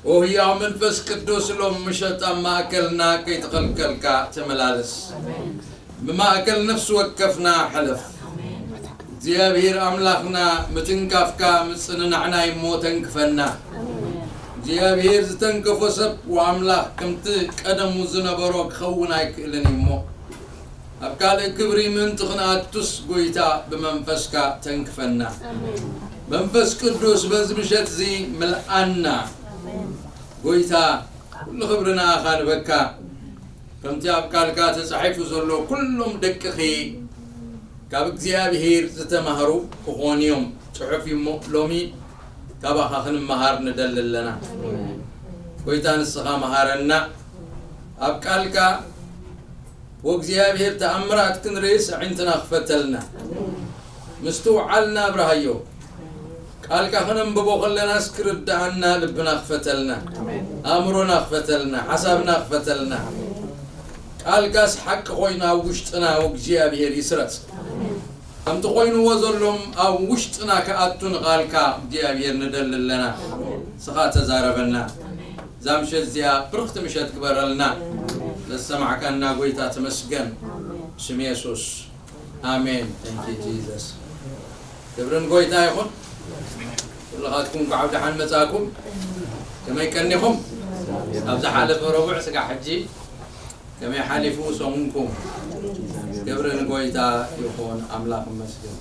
ኦ ህያው መንፈስ ቅዱስ፣ ሎም ምሸት ኣብ ማእከልና ከይተኸልከልካ ተመላለስ። ብማእከል ነፍሲ ወከፍና ሕለፍ። እግዚኣብሔር ኣምላኽና፣ ምትንካፍካ ምጽንናዕና እሞ ተንክፈና። እግዚኣብሔር ዝተንከፎ ሰብ ወኣምላኽ ከምቲ ቀደሙ ዝነበሮ ክኸውን ኣይክእልን እዩ እሞ፣ ኣብ ካልእ ክብሪ ምእንቲ ክንኣቱስ፣ ጎይታ ብመንፈስካ ተንክፈና። መንፈስ ቅዱስ በዚ ምሸት እዚ ምልኣና። ጎይታ፣ ኩሉ ክብሪ ንኣኻ ንበካ። ከምቲ ኣብ ቃልካ ተጻሒፉ ዘሎ፣ ኩሎም ደቅኺ ካብ እግዚኣብሔር ዝተማህሩ ክኾኑ እዮም። ጽሑፍ እዩ እሞ፣ ሎሚ ካባኻ ክንመሃር ንደሊ ኣለና። ጎይታ፣ ንስኻ መሃረና። ኣብ ቃልካ ወእግዚኣብሔር ተኣምራት ክንርእስ ኣዒንትና ክፈተልና። ምስትውዓልና ኣብርሃዮ። ቃልካ ክነንብቦ ከለናስ ክርድኣና ልብና ክፈተልና። ኣእምሮና ክፈተልና፣ ሓሳብና ክፈተልና። ቃልካስ ሓቂ ኮይኑ ኣብ ውሽጥና ወእግዚኣብሔር ይስረጽ። ከምቲ ኮይንዎ ዘሎም ኣብ ውሽጥና ክኣቱ ንቃልካ እግዚኣብሔር ንደሊ ኣለና። ንስኻ ተዛረበና። እዛ ምሸት እዚኣ ብርኽቲ ምሸት ግበረልና። ለሰማዕካና ጎይታ ተመስገን። ስም የሱስ። ኣሜን። Thank you, Jesus. ክብርን ጎይታ ይኹን። ኩልኻትኩም እንኳዕ ብደሓን መጻእኩም። ከመይ ቀኒኹም? ኣብ ዝሓለፈ ረቡዕ ስጋዕ ሕጂ ከመይ ሓሊፉ ሰሙንኩም? ክብሪ ንጎይታ ይኹን፣ ኣምላኽ ይመስገን።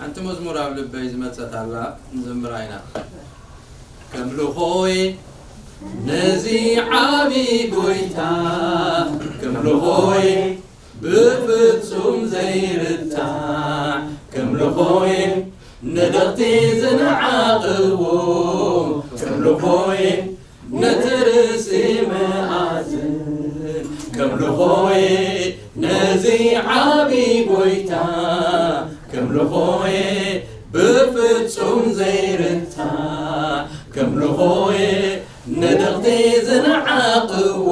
ሓንቲ መዝሙር ኣብ ልበይ ዝመጸት ኣላ፣ ንዘምራ ኢና። ከምልኾይ ነዚ ዓቢ ጎይታ፣ ከምልኾይ ብፍጹም ዘይርታዕ፣ ከምልኾይ ነደቕቲ ዝነዓቕዎ፣ ከምልኾይ ነቲ ርእሲ መኣዝን፣ ከምልኾይ ነዚ ዓቢ ጎይታ፣ ከምልኾይ ብፍጹም ዘይርታዕ፣ ከምልኾይ ነደቕቲ ዝነዓቕዎ፣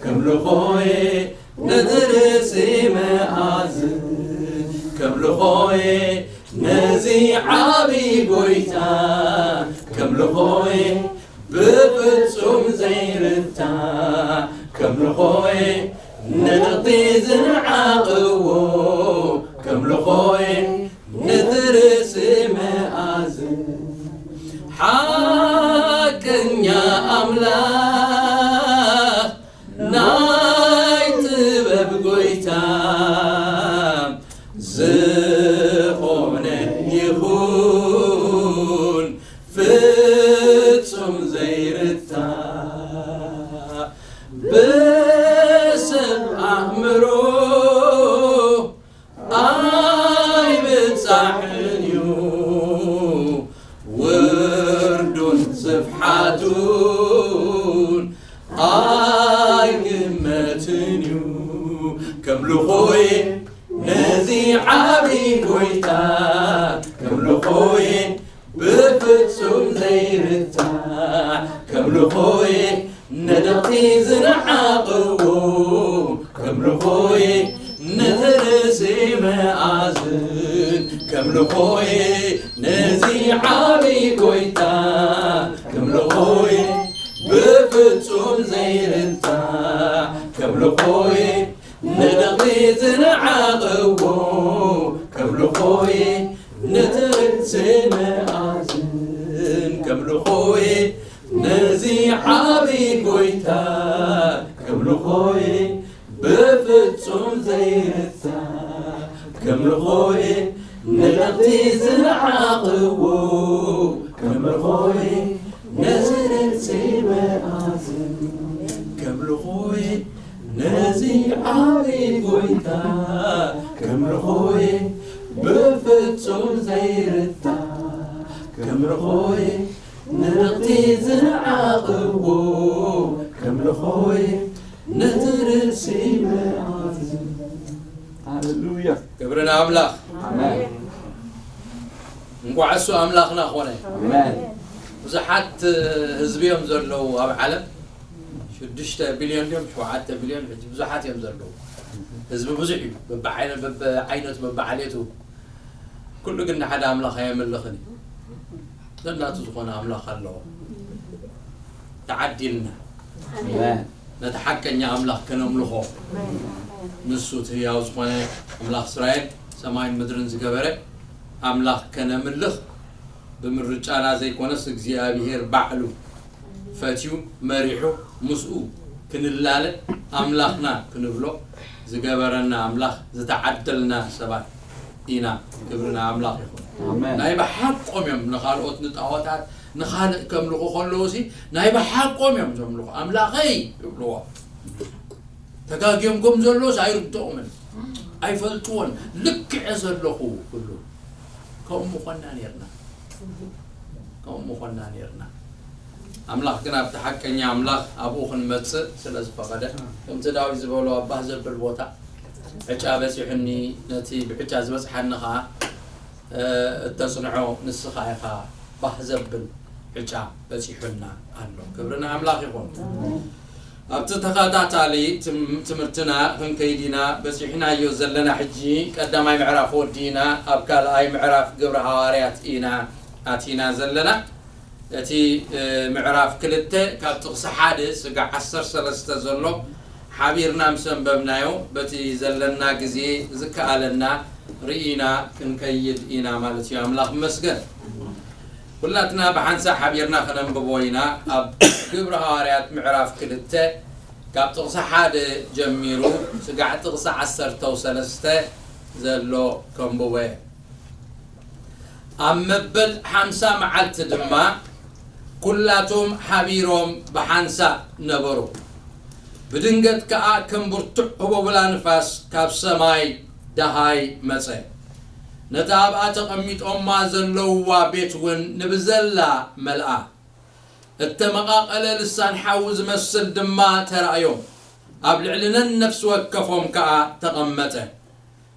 ከምልኾይ ነቲ ርእሲ መኣዝን፣ ከምልኾይ ነዚ ዓቢ ጎይታ፣ ከምልኾይ ብፍጹም ዘይርታዕ፣ ከምልኾይ ነደቕቲ ዝነዓቕዎ፣ ከምልኾይ ነቲ ርእሲ መኣዝን። ሓቀኛ ኣምላኽ፣ ናይ ጥበብ ጎይታ፣ ዝኾነ ይኹን ፍጹም ዘይርታዕ፣ ብሰብ ኣእምሮ ኣይብጻሕን እዩ፣ ወርዱን ስፍሓቱን ኣይግመትን እዩ። ከምልኾይ ነዚ ዓቢ ጎይታ፣ ከምልኾይ ብፍጹም ዘይርታዕ፣ ከምልኾይ ነደቕቲ ዝነዓቕዎ፣ ከምልኾይ ነቲ ርእሲ መኣዝን፣ ከምልኾይ ነዚ ዓቢ ጎይታ፣ ከምልኾይ ብፍጹም ዘይርታዕ፣ ከምልኾይ ነደቕቲ ዝነዓቕዎ፣ ከምልኾይ ነቲ ርእሲ መኣዝን፣ ከምልኾይ ነዚ ዓቢ ጎይታ፣ ከምልኾይ ብፍጹም ዘይርታዕ፣ ከምልኾይ ነደቕቲ ዝነዓቕዎ፣ ከምልኾይ ነዚ ርእሲ መኣዝን፣ ከምልኾይ ነዚ ዓቢ ጎይታ፣ ከምልኾይ ብፍጹም ዘይርታዕ፣ ከምልኾይ ነደቕቲ ዝነዓቕዎ፣ ከምልኾይ ነቲ ርእሲ መኣዝን። ሃሌሉያ። ክብሪ ንኣምላኽ። ኣሜን። እንኳዕ እሱ ኣምላኽና ኾነ። ኣሜን። ብዙሓት ህዝቢ እዮም ዘለዉ ኣብ ዓለም። ሽዱሽተ ቢልዮን ድዮም ሸውዓተ ቢልዮን፣ ሕጂ ብዙሓት እዮም ዘለዉ። ህዝቢ ብዙሕ እዩ፣ በብዓይነ-፣ በብዓይነቱ፣ በብዓሌቱ። ኩሉ ግን ንሓደ ኣምላኽ ኣየምልኽን እዩ። ነናቱ ዝኾነ ኣምላኽ ኣለዎ። ተዓዲልና ነቲ ሓቀኛ ኣምላኽ ከነምልኾ፣ ንሱ እቲ ህያው ዝኾነ ኣምላኽ እስራኤል፣ ሰማይን ምድርን ዝገበረ ኣምላኽ ከነምልኽ ብምርጫና ዘይኮነስ እግዚኣብሔር ባዕሉ ፈትዩ መሪሑ ምስኡ ክንላለ ኣምላኽና ክንብሎ ዝገበረና ኣምላኽ ዝተዓደልና ሰባት ኢና። ክብሪ ንኣምላኽ ይኹን። ናይ ብሓቆም እዮም ንኻልኦት ንጣዖታት ንኻልእ ከምልኹ ከለዉ ሲ ናይ ብሓቆም እዮም ዘምልኹ። ኣምላኸይ ይብልዎ። ተጋግዮም ከም ዘለዎስ ኣይርድኦምን ኣይፈልጥዎን። ልክዕ ዘለኹ ክብሉ ከምኡ ምኾንና ነርና። ከምኡ ምኾንና ነርና። ኣምላኽ ግን ኣብቲ ሓቀኛ ኣምላኽ ኣብኡ ክንመጽእ ስለ ዝፈቐደ፣ ከምቲ ዳዊት ዝበሎ ኣብ ባህ ዘብል ቦታ ዕጫ በጺሑኒ፣ ነቲ ብዕጫ ዝበጽሓኒ ኸኣ እተጽንዖ ንስኻ ኢኻ ባህ ዘብል ዕጫ በጺሑና ኣሎ። ክብሪ ንኣምላኽ ይኹን። ኣብቲ ተኸታታሊ ትም- ትምህርትና ክንከይድ ኢና። በጺሕናዮ ዘለና ሕጂ ቀዳማይ ምዕራፍ ወዲእና ኣብ ካልኣይ ምዕራፍ ግብሪ ሃዋርያት ኢና ኣቲና ዘለና። እቲ ምዕራፍ ክልተ ካብ ጥቕሲ ሓደ ስጋዕ ዓሰርተ ሰለስተ ዘሎ ሓቢርና ምስ ኣንበብናዮ በቲ ዘለና ግዜ ዝከኣለና ርኢና ክንከይድ ኢና ማለት እዩ። ኣምላኽ ይመስገን። ኩላትና ብሓንሳእ ሓቢርና ከነንብቦ ኢና። ኣብ ግብሪ ሃዋርያት ምዕራፍ ክልተ ካብ ጥቕሲ ሓደ ጀሚሩ ስጋዕ ጥቕሲ ዓሰርተ ሰለስተ ዘሎ ከንብቦ እየ። ኣብ መበል ሓምሳ መዓልቲ ድማ ኩላቶም ሓቢሮም ብሓንሳእ ነበሩ። ብድንገት ከኣ ከም ብርቱዕ ህቦብላ ንፋስ ካብ ሰማይ ደሃይ መጸ። ነታ ኣብኣ ተቐሚጦማ ዘለውዋ ቤት እውን ንብዘላ መልኣ። እተመቓቐለ ልሳን ሓዊ ዝመስል ድማ ተራእዮም። ኣብ ልዕሊ ነነፍሲ ወከፎም ከኣ ተቐመጠ።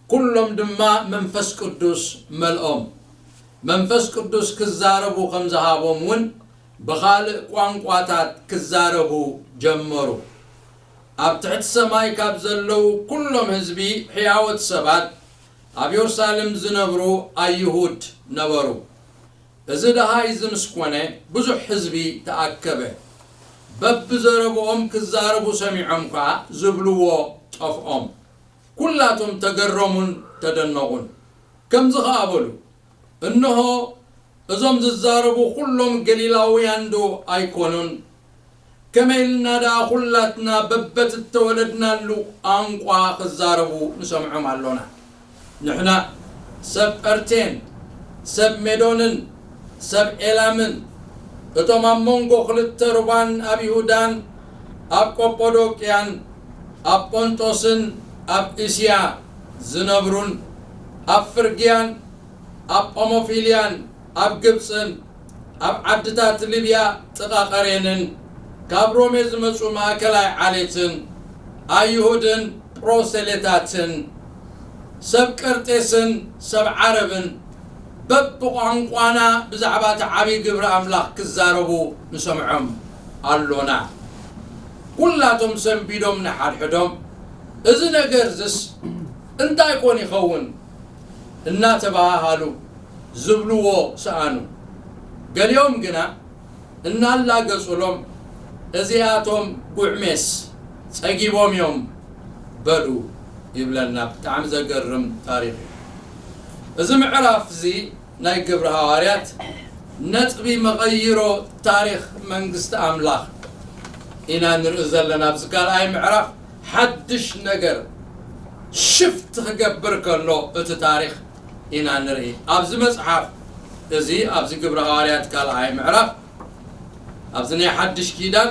ኩሎም ድማ መንፈስ ቅዱስ መልኦም። መንፈስ ቅዱስ ክዛረቡ ከም ዝሃቦም እውን ብኻልእ ቋንቋታት ክዛረቡ ጀመሩ። ኣብ ትሕቲ ሰማይ ካብ ዘለዉ ኩሎም ህዝቢ ሕያወት ሰባት ኣብ የሩሳሌም ዝነብሩ ኣይሁድ ነበሩ። እዚ ደሃይ እዚ ምስ ኮነ ብዙሕ ህዝቢ ተኣከበ። በብዘረብኦም ክዛረቡ ሰሚዖም ከኣ ዝብልዎ ጠፍኦም። ኩላቶም ተገረሙን ተደነቑን። ከምዚ ኸኣ በሉ፣ እንሆ እዞም ዝዛረቡ ኩሎም ገሊላውያን ዶ ኣይኮኑን? ከመይ ኢልና ደኣ ኩላትና በበት እተወለድናሉ ቋንቋ ክዛረቡ ንሰምዖም ኣሎና? ንሕና ሰብ ጳርቴን ሰብ ሜዶንን ሰብ ኤላምን እቶም ኣብ መንጎ ክልተ ሩባን ኣብ ይሁዳን ኣብ ቆጶዶቅያን ኣብ ጶንጦስን ኣብ እስያ ዝነብሩን ኣብ ፍርግያን ኣብ ጳሞፊልያን ኣብ ግብጽን ኣብ ዓድታት ሊብያ ጥቓ ቀሬንን ካብ ሮሜ ዝመጹ ማእከላይ ዓሌትን ኣይሁድን ፕሮሰሌታትን ሰብ ቀርጤስን ሰብ ዓረብን በብቋንቋና ብዛዕባ እቲ ዓብዪ ግብሪ ኣምላኽ ክዛረቡ ንሰምዖም ኣሎና። ኩላቶም ሰንቢዶም ንሓድሕዶም፣ እዚ ነገር እዝስ እንታይ ኮን ይኸውን? እናተባሃሃሉ ዝብልዎ ሰኣኑ። ገሊኦም ግና እናላገጹሎም፣ እዚኣቶም ጉዕሜስ ጸጊቦም እዮም በሉ ይብለና። ብጣዕሚ ዘገርም ታሪኽ እዩ። እዚ ምዕራፍ እዚ ናይ ግብሪ ሃዋርያት ነጥቢ መቐይሮ ታሪኽ መንግስቲ ኣምላኽ ኢና ንርኢ ዘለና። ኣብዚ ካልኣይ ምዕራፍ ሓድሽ ነገር ሽፍት ክገብር ከሎ እቲ ታሪኽ ኢና ንርኢ። ኣብዚ መጽሓፍ እዚ፣ ኣብዚ ግብሪ ሃዋርያት ካልኣይ ምዕራፍ፣ ኣብዚ ናይ ሓድሽ ኪዳን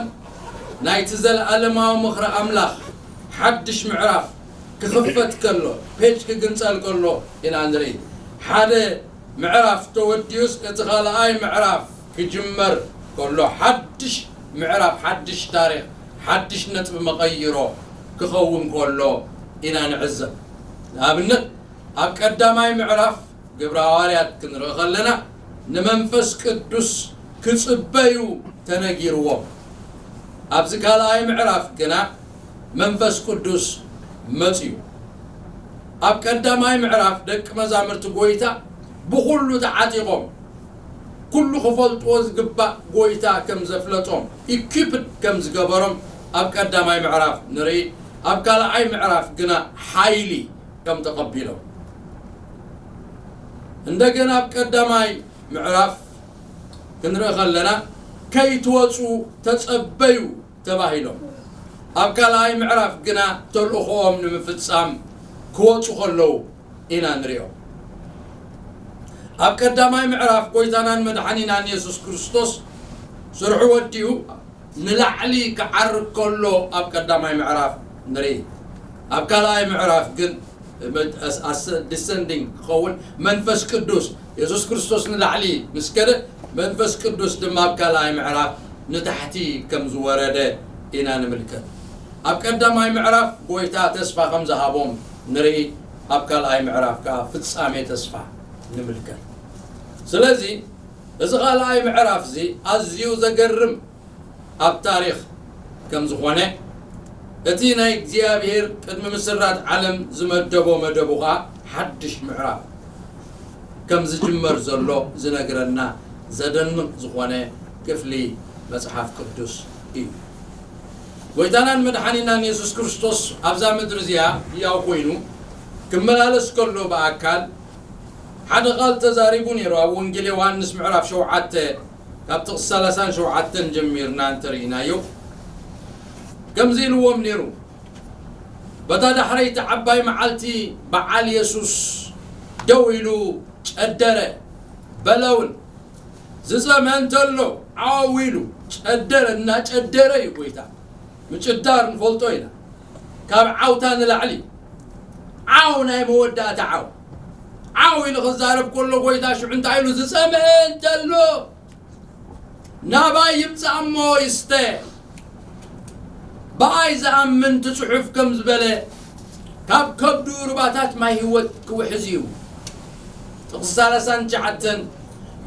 ናይቲ ዘለኣለማዊ ምኽሪ ኣምላኽ ሓድሽ ምዕራፍ ክኽፈት ከሎ፣ ፔጅ ክግንጸል ከሎ ኢና ንርኢ። ሓደ ምዕራፍ ተወዲኡስ እቲ ካልኣይ ምዕራፍ ክጅመር ከሎ፣ ሓድሽ ምዕራፍ፣ ሓድሽ ታሪኽ፣ ሓድሽ ነጥቢ መቐይሮ ክኸውን ከሎ ኢና ንዕዘብ። ንኣብነት ኣብ ቀዳማይ ምዕራፍ ግብረ ሃዋርያት ክንርኢ ከለና ንመንፈስ ቅዱስ ክጽበዩ ተነጊርዎም። ኣብዚ ካልኣይ ምዕራፍ ግና መንፈስ ቅዱስ መጽዩ። ኣብ ቀዳማይ ምዕራፍ ደቂ መዛሙርቲ ጎይታ ብኹሉ ተዓጢቖም ኩሉ ክፈልጥዎ ዝግባእ ጎይታ ከም ዘፍለጦም፣ ኢኩፕድ ከም ዝገበሮም ኣብ ቀዳማይ ምዕራፍ ንርኢ። ኣብ ካልኣይ ምዕራፍ ግና ሓይሊ ከም ተቐቢሎም። እንደገና ኣብ ቀዳማይ ምዕራፍ ክንርኢ ከለና፣ "ከይትወጹ ተጸበዩ" ተባሂሎም። ኣብ ካልኣይ ምዕራፍ ግና ተልእኾኦም ንምፍጻም ክወጹ ከለዉ ኢና ንሪኦ። ኣብ ቀዳማይ ምዕራፍ ጎይታናን መድሓኒናን የሱስ ክርስቶስ ስርሑ ወዲኡ ንላዕሊ ክዓርግ ከሎ ኣብ ቀዳማይ ምዕራፍ ንርኢ። ኣብ ካልኣይ ምዕራፍ ግን ዲሰንዲንግ ክኸውን መንፈስ ቅዱስ፣ የሱስ ክርስቶስ ንላዕሊ ምስ ከደ መንፈስ ቅዱስ ድማ ኣብ ካልኣይ ምዕራፍ ንታሕቲ ከም ዝወረደ ኢና ንምልከት። ኣብ ቀዳማይ ምዕራፍ ጎይታ ተስፋ ከም ዝሃቦም ንርኢ፣ ኣብ ካልኣይ ምዕራፍ ከዓ ፍጻሜ ተስፋ ንምልከት። ስለዚ እዚ ካልኣይ ምዕራፍ እዚ ኣዝዩ ዘገርም ኣብ ታሪኽ ከም ዝኾነ፣ እቲ ናይ እግዚኣብሔር ቅድሚ ምስራት ዓለም ዝመደቦ መደቡ ኸኣ ሓድሽ ምዕራፍ ከም ዝጅመር ዘሎ ዝነግረና ዘደንቕ ዝኾነ ክፍሊ መጽሓፍ ቅዱስ እዩ። ጎይታናን መድሓኒናን የሱስ ክርስቶስ ኣብዛ ምድሪ እዚኣ ህያው ኮይኑ ክመላለስ ከሎ ብኣካል ሓደ ቃል ተዛሪቡ ነይሩ። ኣብ ወንጌል ዮሃንስ ምዕራፍ ሸውዓተ ካብ ጥቕሲ ሰላሳን ሸውዓተን ጀሚርና እንተርኢናዮ፣ ከምዚ ኢልዎም ነይሩ፣ "በታ ዳሕረይቲ ዓባይ መዓልቲ በዓል የሱስ ደው ኢሉ ጨደረ፣ በለ እውን፣ ዝጸምአ እንተሎ ዓው ኢሉ ጨደረ።" እናጨደረ እዩ ጎይታ። ምጭዳር ንፈልጦ ኢና። ካብ ዓውታ ንላዕሊ ዓው፣ ናይ መወዳእታ ዓው። ዓው ኢሉ ክዛረብ ከሎ ጎይታ ሽዑ እንታይ ኢሉ? "ዝጸምአ እንተሎ ናባይ ይምጻእ እሞ ይስተ። ብኣይ ዝኣምን" እቲ ጽሑፍ ከም ዝበለ፣ "ካብ ከብዱ ሩባታት ማይ ህይወት ክውሕዝ እዩ።" ጥቕሲ ሰላሳን ትሽዓተን፣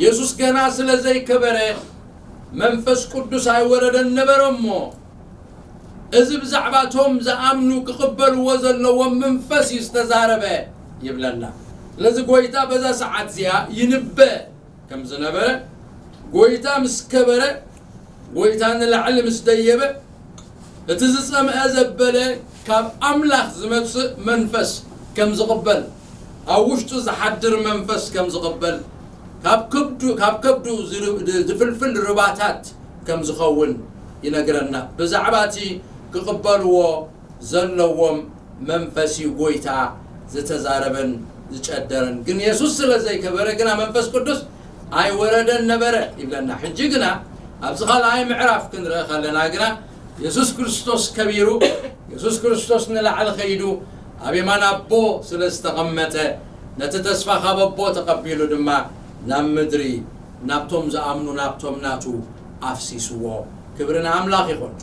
የሱስ ገና ስለ ዘይከበረ መንፈስ ቅዱስ ኣይወረደን ነበረ እሞ፣ እዚ ብዛዕባ እቶም ዝኣምኑ ክቕበልዎ ዘለዎም መንፈስ እዩ ዝተዛረበ ይብለና። ስለዚ ጎይታ በዛ ሰዓት እዚኣ ይንበ ከም ዝነበረ፣ ጎይታ ምስ ከበረ፣ ጎይታ ንላዕሊ ምስ ደየበ፣ እቲ ዝጸምአ ዘበለ ካብ ኣምላኽ ዝመጽእ መንፈስ ከም ዝቕበል፣ ኣብ ውሽጡ ዝሓድር መንፈስ ከም ዝቕበል፣ ካብ ከብዱ፣ ካብ ከብዱ ዝር-፣ ዝፍልፍል ርባታት ከም ዝኸውን ይነግረና። ብዛዕባ እቲ ክቕበልዎ ዘለዎም መንፈስ እዩ ጎይታ ዝተዛረበን ዝጨደረን። ግን የሱስ ስለ ዘይከበረ ግና መንፈስ ቅዱስ ኣይወረደን ነበረ ይብለና። ሕጂ ግና ኣብዚ ካልኣይ ምዕራፍ ክንርኢ ከለና ግና የሱስ ክርስቶስ ከቢሩ፣ የሱስ ክርስቶስ ንላዕሊ ከይዱ ኣብ የማን ኣቦ ስለ ዝተቐመጠ፣ ነቲ ተስፋ ካብ ኣቦ ተቐቢሉ ድማ ናብ ምድሪ፣ ናብቶም ዝኣምኑ፣ ናብቶም ናቱ ኣፍሲስዎ። ክብሪ ንኣምላኽ ይኹን።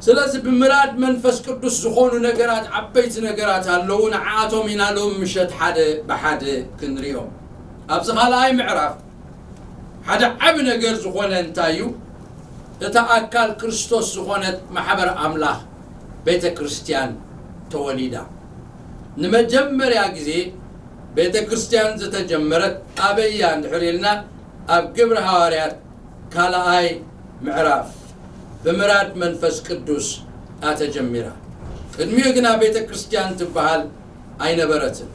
ስለዚ ብምራድ መንፈስ ቅዱስ ዝኾኑ ነገራት፣ ዓበይቲ ነገራት ኣለዉ። ንዓኣቶም ኢና ሎም ምሸት ሓደ ብሓደ ክንሪኦም። ኣብዚ ካልኣይ ምዕራፍ ሓደ ዓቢ ነገር ዝኾነ እንታይ እዩ? እታ ኣካል ክርስቶስ ዝኾነት ማሕበር ኣምላኽ ቤተ ክርስቲያን ተወሊዳ። ንመጀመርያ ግዜ ቤተ ክርስቲያን ዝተጀመረት ኣበይ እያ እንድሕር ኢልና፣ ኣብ ግብሪ ሃዋርያት ካልኣይ ምዕራፍ ብምራድ መንፈስ ቅዱስ እያ ተጀሚራ። ቅድሚኡ ግና ቤተ ክርስቲያን ትበሃል ኣይነበረትን።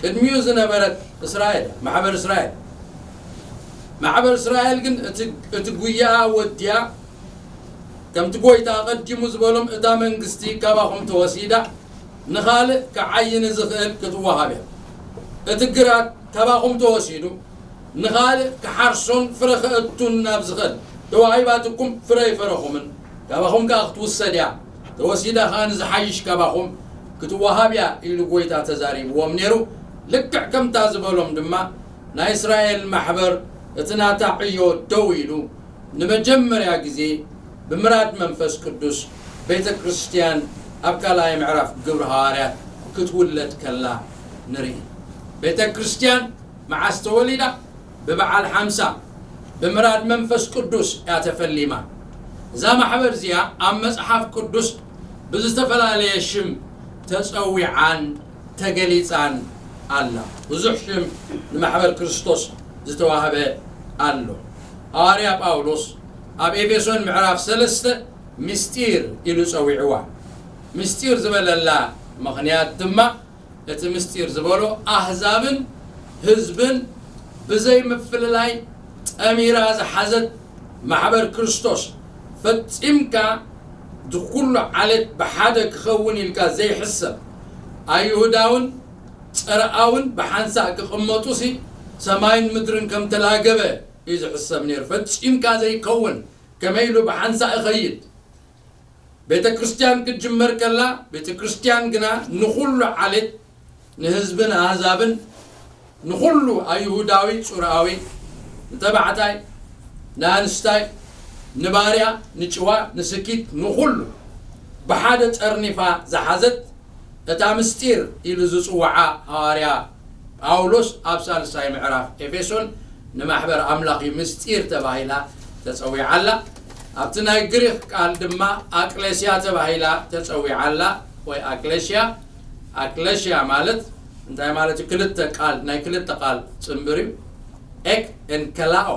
ቅድሚኡ ዝነበረት እስራኤል፣ ማሕበር እስራኤል። ማሕበር እስራኤል ግን እቲ፣ እቲ ጉያኣ ወዲያ፣ ከምቲ ጎይታ ኣቐዲሙ ዝበሎም፣ "እታ መንግስቲ ካባኹም ተወሲዳ፣ ንኻልእ ክዓይ ንዝኽእል ክትወሃብ እያ። እቲ ግራት ካባኹም ተወሲዱ፣ ንኻልእ ክሓርሶን ፍረ ከእቱን ናብ ዝኽእል ተዋሂባትኩም፣ ፍረ ኣይፈረኹምን፣ ካባኹም ከኣ ክትውሰድ እያ፣ ተወሲዳ ከኣ ንዝሓይሽ ካባኹም ክትወሃብ እያ" ኢሉ ጎይታ ተዛሪብዎም ነይሩ። ልክዕ ከምታ ዝበሎም ድማ ናይ እስራኤል ማሕበር እቲ ናታ ዕዮ ደው ኢሉ፣ ንመጀመርያ ግዜ ብምራድ መንፈስ ቅዱስ ቤተ ክርስቲያን ኣብ ካልኣይ ምዕራፍ ግብሪ ሃዋርያት ክትውለድ ከላ ንርኢ። ቤተ ክርስቲያን መዓስ ተወሊዳ? ብበዓል ሓምሳ፣ ብምራድ መንፈስ ቅዱስ እያ ተፈሊማ። እዛ ማሕበር እዚኣ ኣብ መጽሓፍ ቅዱስ ብዝተፈላለየ ሽም ተጸዊዓን ተገሊጻን ኣላ። ብዙሕ ሽም ንማሕበር ክርስቶስ ዝተዋህበ ኣሎ። ሃዋርያ ጳውሎስ ኣብ ኤፌሶን ምዕራፍ ሰለስተ ምስጢር ኢሉ ጸዊዕዋ። ምስጢር ዝበለላ ምኽንያት ድማ እቲ ምስጢር ዝበሎ ኣህዛብን ህዝብን ብዘይ ምፍልላይ ጠሚራ ዝሓዘት ማሕበር ክርስቶስ ፈጺምካ ድኩሉ ዓሌት ብሓደ ክኸውን ኢልካ ዘይሕሰብ ኣይሁዳውን ጸረኣውን ብሓንሳእ ክቕመጡሲ ሰማይን ምድርን ከም ተላገበ እዩ ዝሕሰብ ነይሩ። ፈጺምካ ዘይከውን ከመይ ኢሉ ብሓንሳእ እኸይድ? ቤተ ክርስቲያን ክትጅመር ከላ ቤተ ክርስቲያን ግና ንኹሉ ዓሌት ንህዝብን ኣህዛብን ንኹሉ ኣይሁዳዊ ጹርኣዊ ንተባዕታይ ንኣንስታይ ንባርያ ንጭዋ ንስኪት ንኹሉ ብሓደ ጸርኒፋ ዝሓዘት እታ ምስጢር ኢሉ ዝጽውዓ ሃዋርያ ጳውሎስ ኣብ ሳልሳይ ምዕራፍ ኤፌሶን ንማሕበር ኣምላኽ እዩ ምስጢር ተባሂላ ተጸዊዓ ኣላ። ኣብቲ ናይ ግሪኽ ቃል ድማ ኣቅሌስያ ተባሂላ ተጸዊዓ ኣላ። ወይ ኣቅሌስያ ኣቅሌስያ ማለት እንታይ ማለት እዩ? ክልተ ቃል ናይ ክልተ ቃል ጽንብር እዩ። ኤክ ን ከላኦ።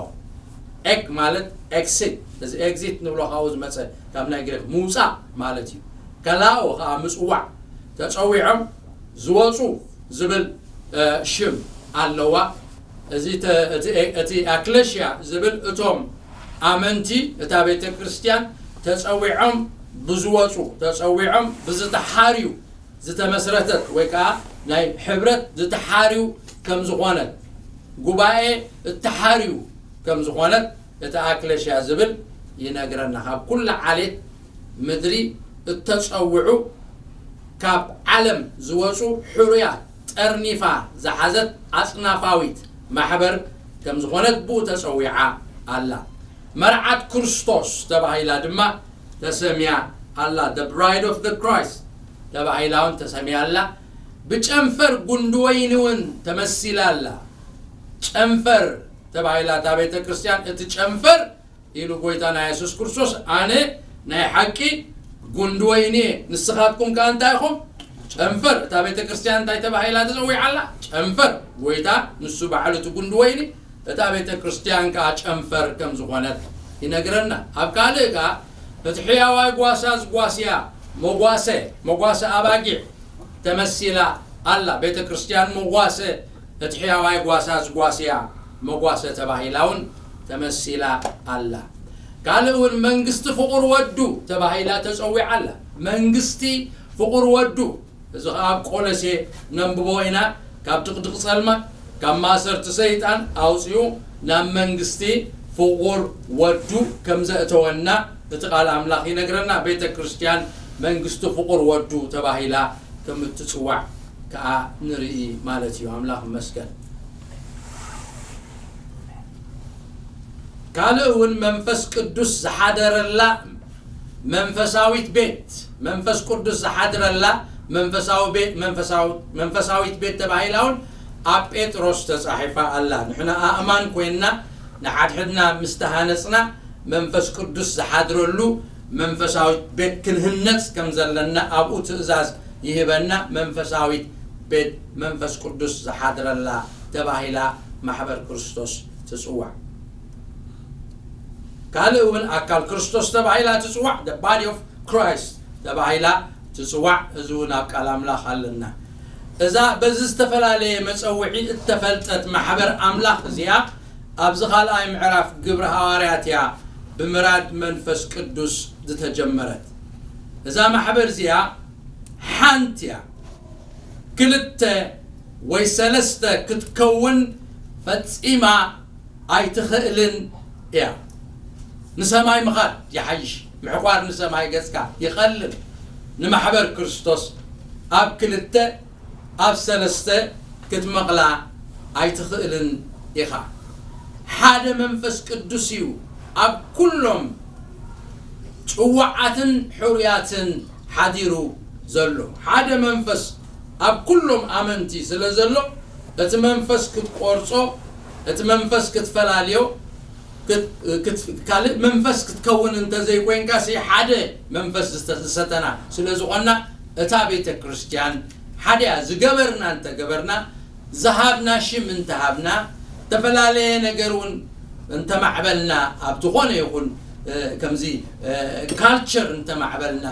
ኤክ ማለት ኤግዚት፣ እዚ ኤግዚት ንብሎ ካብኡ ዝመጸ ካብ ናይ ግሪክ ምውጻእ ማለት እዩ። ከላኦ ከዓ ምጽዋዕ፣ ተጸዊዖም ዝወጹ ዝብል ሽም ኣለዋ። እዚ እቲ ኣክለሽያ ዝብል እቶም ኣመንቲ እታ ቤተ ክርስቲያን ተጸዊዖም ብዝወጹ ተጸዊዖም ብዝተሓርዩ ዝተመስረተት ወይ ከዓ ናይ ሕብረት ዝተሓርዩ ከም ዝኾነት ጉባኤ እተሓርዩ ከም ዝኾነት እቲ ኣክለሽያ ዝብል ይነግረና። ካብ ኩላ ዓሌት ምድሪ እተጸውዑ ካብ ዓለም ዝወጹ ሕሩያት ጠርኒፋ ዝሓዘት ኣጽናፋዊት ማሕበር ከም ዝኾነት ብኡ ተጸዊዓ ኣላ። መርዓት ክርስቶስ ተባሂላ ድማ ተሰምያ ኣላ። The Bride of the Christ ተባሂላ እውን ተሰምያ ኣላ። ብጨንፈር ጉንዲ ወይኒ እውን ተመሲላ ኣላ። ጨንፈር ተባሂላ እታ ቤተ ክርስቲያን እቲ ጨንፈር ኢሉ ጎይታና የሱስ ክርስቶስ ኣነ ናይ ሓቂ ጉንዲ ወይኒ እየ፣ ንስኻትኩም ከኣ እንታይ ኢኹም? ጨንፈር። እታ ቤተ ክርስቲያን እንታይ ተባሂላ ተጸዊዓ ኣላ? ጨንፈር። ጎይታ ንሱ ባዕሉ እቲ ጉንዲ ወይኒ እታ ቤተ ክርስቲያን ከኣ ጨንፈር ከም ዝኾነት ይነግረና። ኣብ ካልእ ከኣ እቲ ሕያዋይ ጓሳ ዝጓስያ መጓሰ መጓሰ ኣባጊዕ ተመሲላ ኣላ። ቤተ ክርስቲያን መጓሰ እቲ ሕያዋይ ጓሳ ዝጓስያ መጓሰ ተባሂላ እውን ተመሲላ ኣላ። ካልእ እውን መንግስቲ ፍቑር ወዱ ተባሂላ ተጸዊዓ ኣላ። መንግስቲ ፍቑር ወዱ እዚ ኸዓ ኣብ ቆሎሴ ነንብቦ ኢና። ካብ ድቕድቕ ጸልማት ካብ ማእሰርቲ ሰይጣን ኣውጺኡ ናብ መንግስቲ ፍቑር ወዱ ከም ዘእተወና እቲ ቃል ኣምላኽ ይነግረና። ቤተ ክርስቲያን መንግስቲ ፍቑር ወዱ ተባሂላ ከም እትጽዋዕ ከኣ ንርኢ ማለት እዩ። ኣምላኽ ይመስገን። ካልእ እውን መንፈስ ቅዱስ ዝሓደረላ መንፈሳዊት ቤት መንፈስ ቅዱስ ዝሓድረላ መንፈሳዊ ቤት መንፈሳዊ መንፈሳዊት ቤት ተባሂላ እውን ኣብ ጴጥሮስ ተጻሒፋ ኣላ። ንሕና ኣእማን ኮይንና ንሓድሕድና ምስ ተሃነጽና መንፈስ ቅዱስ ዝሓድረሉ መንፈሳዊት ቤት ክንህነጽ ከም ዘለና ኣብኡ ትእዛዝ ይህበና። መንፈሳዊት ቤት መንፈስ ቅዱስ ዝሓድረላ ተባሂላ ማሕበር ክርስቶስ ትጽዋዕ። ካልእ እውን ኣካል ክርስቶስ ተባሂላ ትጽዋዕ፣ the body of Christ ተባሂላ ትጽዋዕ። እዚ እውን ኣብ ቃል ኣምላኽ ኣለና። እዛ በዚ ዝተፈላለየ መጸውዒ እተፈልጠት ማሕበር ኣምላኽ እዚኣ ኣብዚ ካልኣይ ምዕራፍ ግብሪ ሃዋርያት እያ ብምራድ መንፈስ ቅዱስ ዝተጀመረት። እዛ ማሕበር እዚኣ ሓንቲ እያ። ክልተ ወይ ሰለስተ ክትከውን ፈጺማ ኣይትኽእልን እያ። ንሰማይ ምኻድ ይሓይሽ፣ ምሕቋር ንሰማይ ገጽካ ይቐልል። ንማሕበር ክርስቶስ ኣብ ክልተ ኣብ ሰለስተ ክትመቕላ ኣይትኽእልን ኢኻ። ሓደ መንፈስ ቅዱስ እዩ ኣብ ኩሎም ጽዋዓትን ሕሩያትን ሓዲሩ ዘሎ። ሓደ መንፈስ ኣብ ኩሎም ኣመንቲ ስለ ዘሎ እቲ መንፈስ ክትቆርጾ እቲ መንፈስ ክትፈላልዮ ካልእ መንፈስ ክትከውን እንተዘይኮይንካ ሲ ሓደ መንፈስ ዝሰተና ስለ ዝኾንና እታ ቤተ ክርስቲያን ሓደያ ዝገበርና እንተገበርና ዝሃብና ሽም እንተሃብና ዝተፈላለየ ነገር እውን እንተማዕበልና፣ ኣብ ዝኾነ ይኹን ከምዚ ካልቸር እንተማዕበልና፣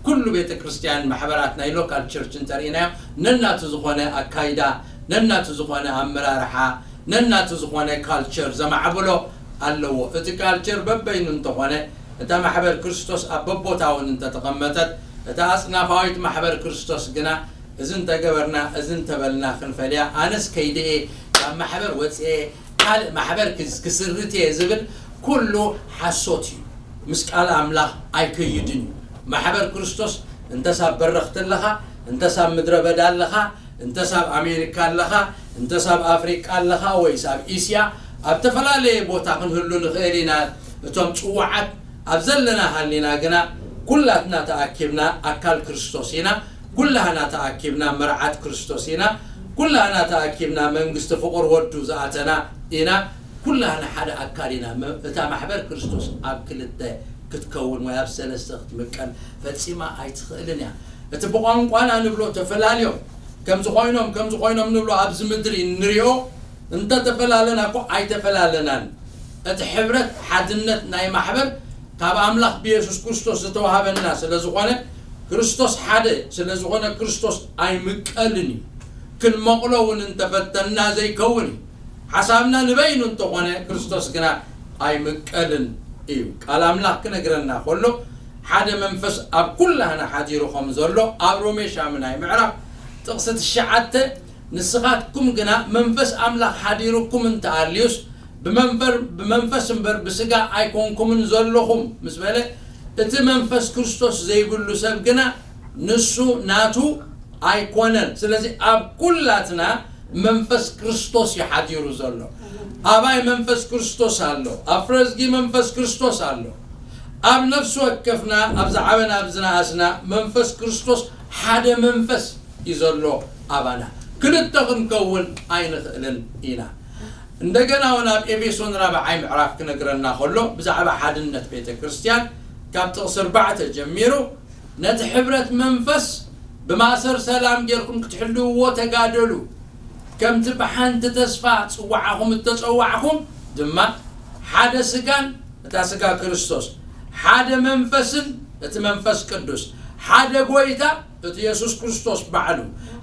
ኩሉ ቤተ ክርስቲያን ማሕበራት ናይ ሎካል ቸርች እንተርኢናዮ፣ ነናቱ ዝኾነ ኣካይዳ፣ ነናቱ ዝኾነ ኣመራርሓ፣ ነናቱ ዝኾነ ካልቸር ዘማዕብሎ ኣለዎ። እቲ ካልቸር በበይኑ እንተኾነ፣ እታ ማሕበር ክርስቶስ ኣብ በቦታውን እንተተቐመጠት፣ እታ ኣጽናፋዊት ማሕበር ክርስቶስ ግና፣ እዚ እንተገበርና፣ እዚ እንተበልና ክንፈልያ፣ ኣነስ ከይደኤ ካብ ማሕበር ወፅኤ ካልእ ማሕበር ክስ- ክስርት እየ ዝብል ኩሉ ሓሶት እዩ። ምስ ቃል ኣምላኽ ኣይከይድን እዩ። ማሕበር ክርስቶስ እንተሳብ በረኽቲ ኣለኻ፣ እንተሳብ ምድረ በዳ ኣለኻ፣ እንተሳብ ኣሜሪካ ኣለኻ፣ እንተሳብ ኣፍሪቃ ኣለኻ፣ ወይስ ኣብ እስያ፣ ኣብ ተፈላለየ ቦታ ክንህሉ ንኽእል ኢና። እቶም ጽዋዓት ኣብ ዘለና ሃሊና ግና ኩላትና ተኣኪብና ኣካል ክርስቶስ ኢና። ኩላህና ተኣኪብና መርዓት ክርስቶስ ኢና። ኩላህና ተኣኪብና መንግስቲ ፍቑር ወዱ ዝኣተና ኢና። ኩላህና ሓደ ኣካል ኢና። መ- እታ ማሕበር ክርስቶስ ኣብ ክልተ ክትከውን ወይ ኣብ ሰለስተ ክትምቀል ፈጺማ ኣይትኽእልን እያ። እቲ ብቋንቋና ንብሎ ተፈላልዮም ከምዚ ኮይኖም ከምዚ ኮይኖም ንብሎ ኣብዚ ምድሪ ንሪኦ እንተተፈላለና እኮ ኣይተፈላለናን። እቲ ሕብረት ሓድነት ናይ ማሕበር ካብ ኣምላኽ ብየሱስ ክርስቶስ ዝተዋሃበና ስለ ዝኾነ ክርስቶስ ሓደ ስለ ዝኾነ ክርስቶስ ኣይምቀልን እዩ። ክንመቕሎ እውን እንተፈተንና ዘይከውን እዩ። ሓሳብና ንበይኑ እንተኾነ ክርስቶስ ግና ኣይምቀልን እዩ። ቃል ኣምላኽ ክነግረና ከሎ ሓደ መንፈስ ኣብ ኩላህና ሓዲሩ ከም ዘሎ ኣብ ሮሜ ሻምናይ ምዕራፍ ጥቕሲ ትሽዓተ ንስኻትኩም ግና መንፈስ ኣምላኽ ሓዲሩኩም እንተኣልዩስ ብመንፈር ብመንፈስ እምበር ብስጋ ኣይኮንኩምን ዘለኹም ምስ በለ እቲ መንፈስ ክርስቶስ ዘይብሉ ሰብ ግና ንሱ ናቱ ኣይኮነን። ስለዚ ኣብ ኩላትና መንፈስ ክርስቶስ እዩ ሓዲሩ ዘሎ። ኣባይ መንፈስ ክርስቶስ ኣሎ፣ ኣብ ፍረዝጊ መንፈስ ክርስቶስ ኣሎ። ኣብ ነፍሲ ወከፍና ኣብ ዝዓበና ኣብ ዝነኣስና መንፈስ ክርስቶስ ሓደ መንፈስ እዩ ዘሎ ኣባና። ክልተ ክንከውን ኣይንኽእልን ኢና። እንደገና እውን ኣብ ኤፌሶን ራብዓይ ምዕራፍ ክነግረና ከሎ ብዛዕባ ሓድነት ቤተ ክርስቲያን ካብ ጥቕሲ ኣርባዕተ ጀሚሩ ነቲ ሕብረት መንፈስ ብማእሰር ሰላም ጌርኩም ክትሕልውዎ ተጋደሉ። ከምቲ ብሓንቲ ተስፋ ጽዋዓኹም እተጸዋዕኹም ድማ ሓደ ስጋን እታ ስጋ ክርስቶስ ሓደ መንፈስን እቲ መንፈስ ቅዱስ ሓደ ጎይታ እቲ የሱስ ክርስቶስ ባዕሉ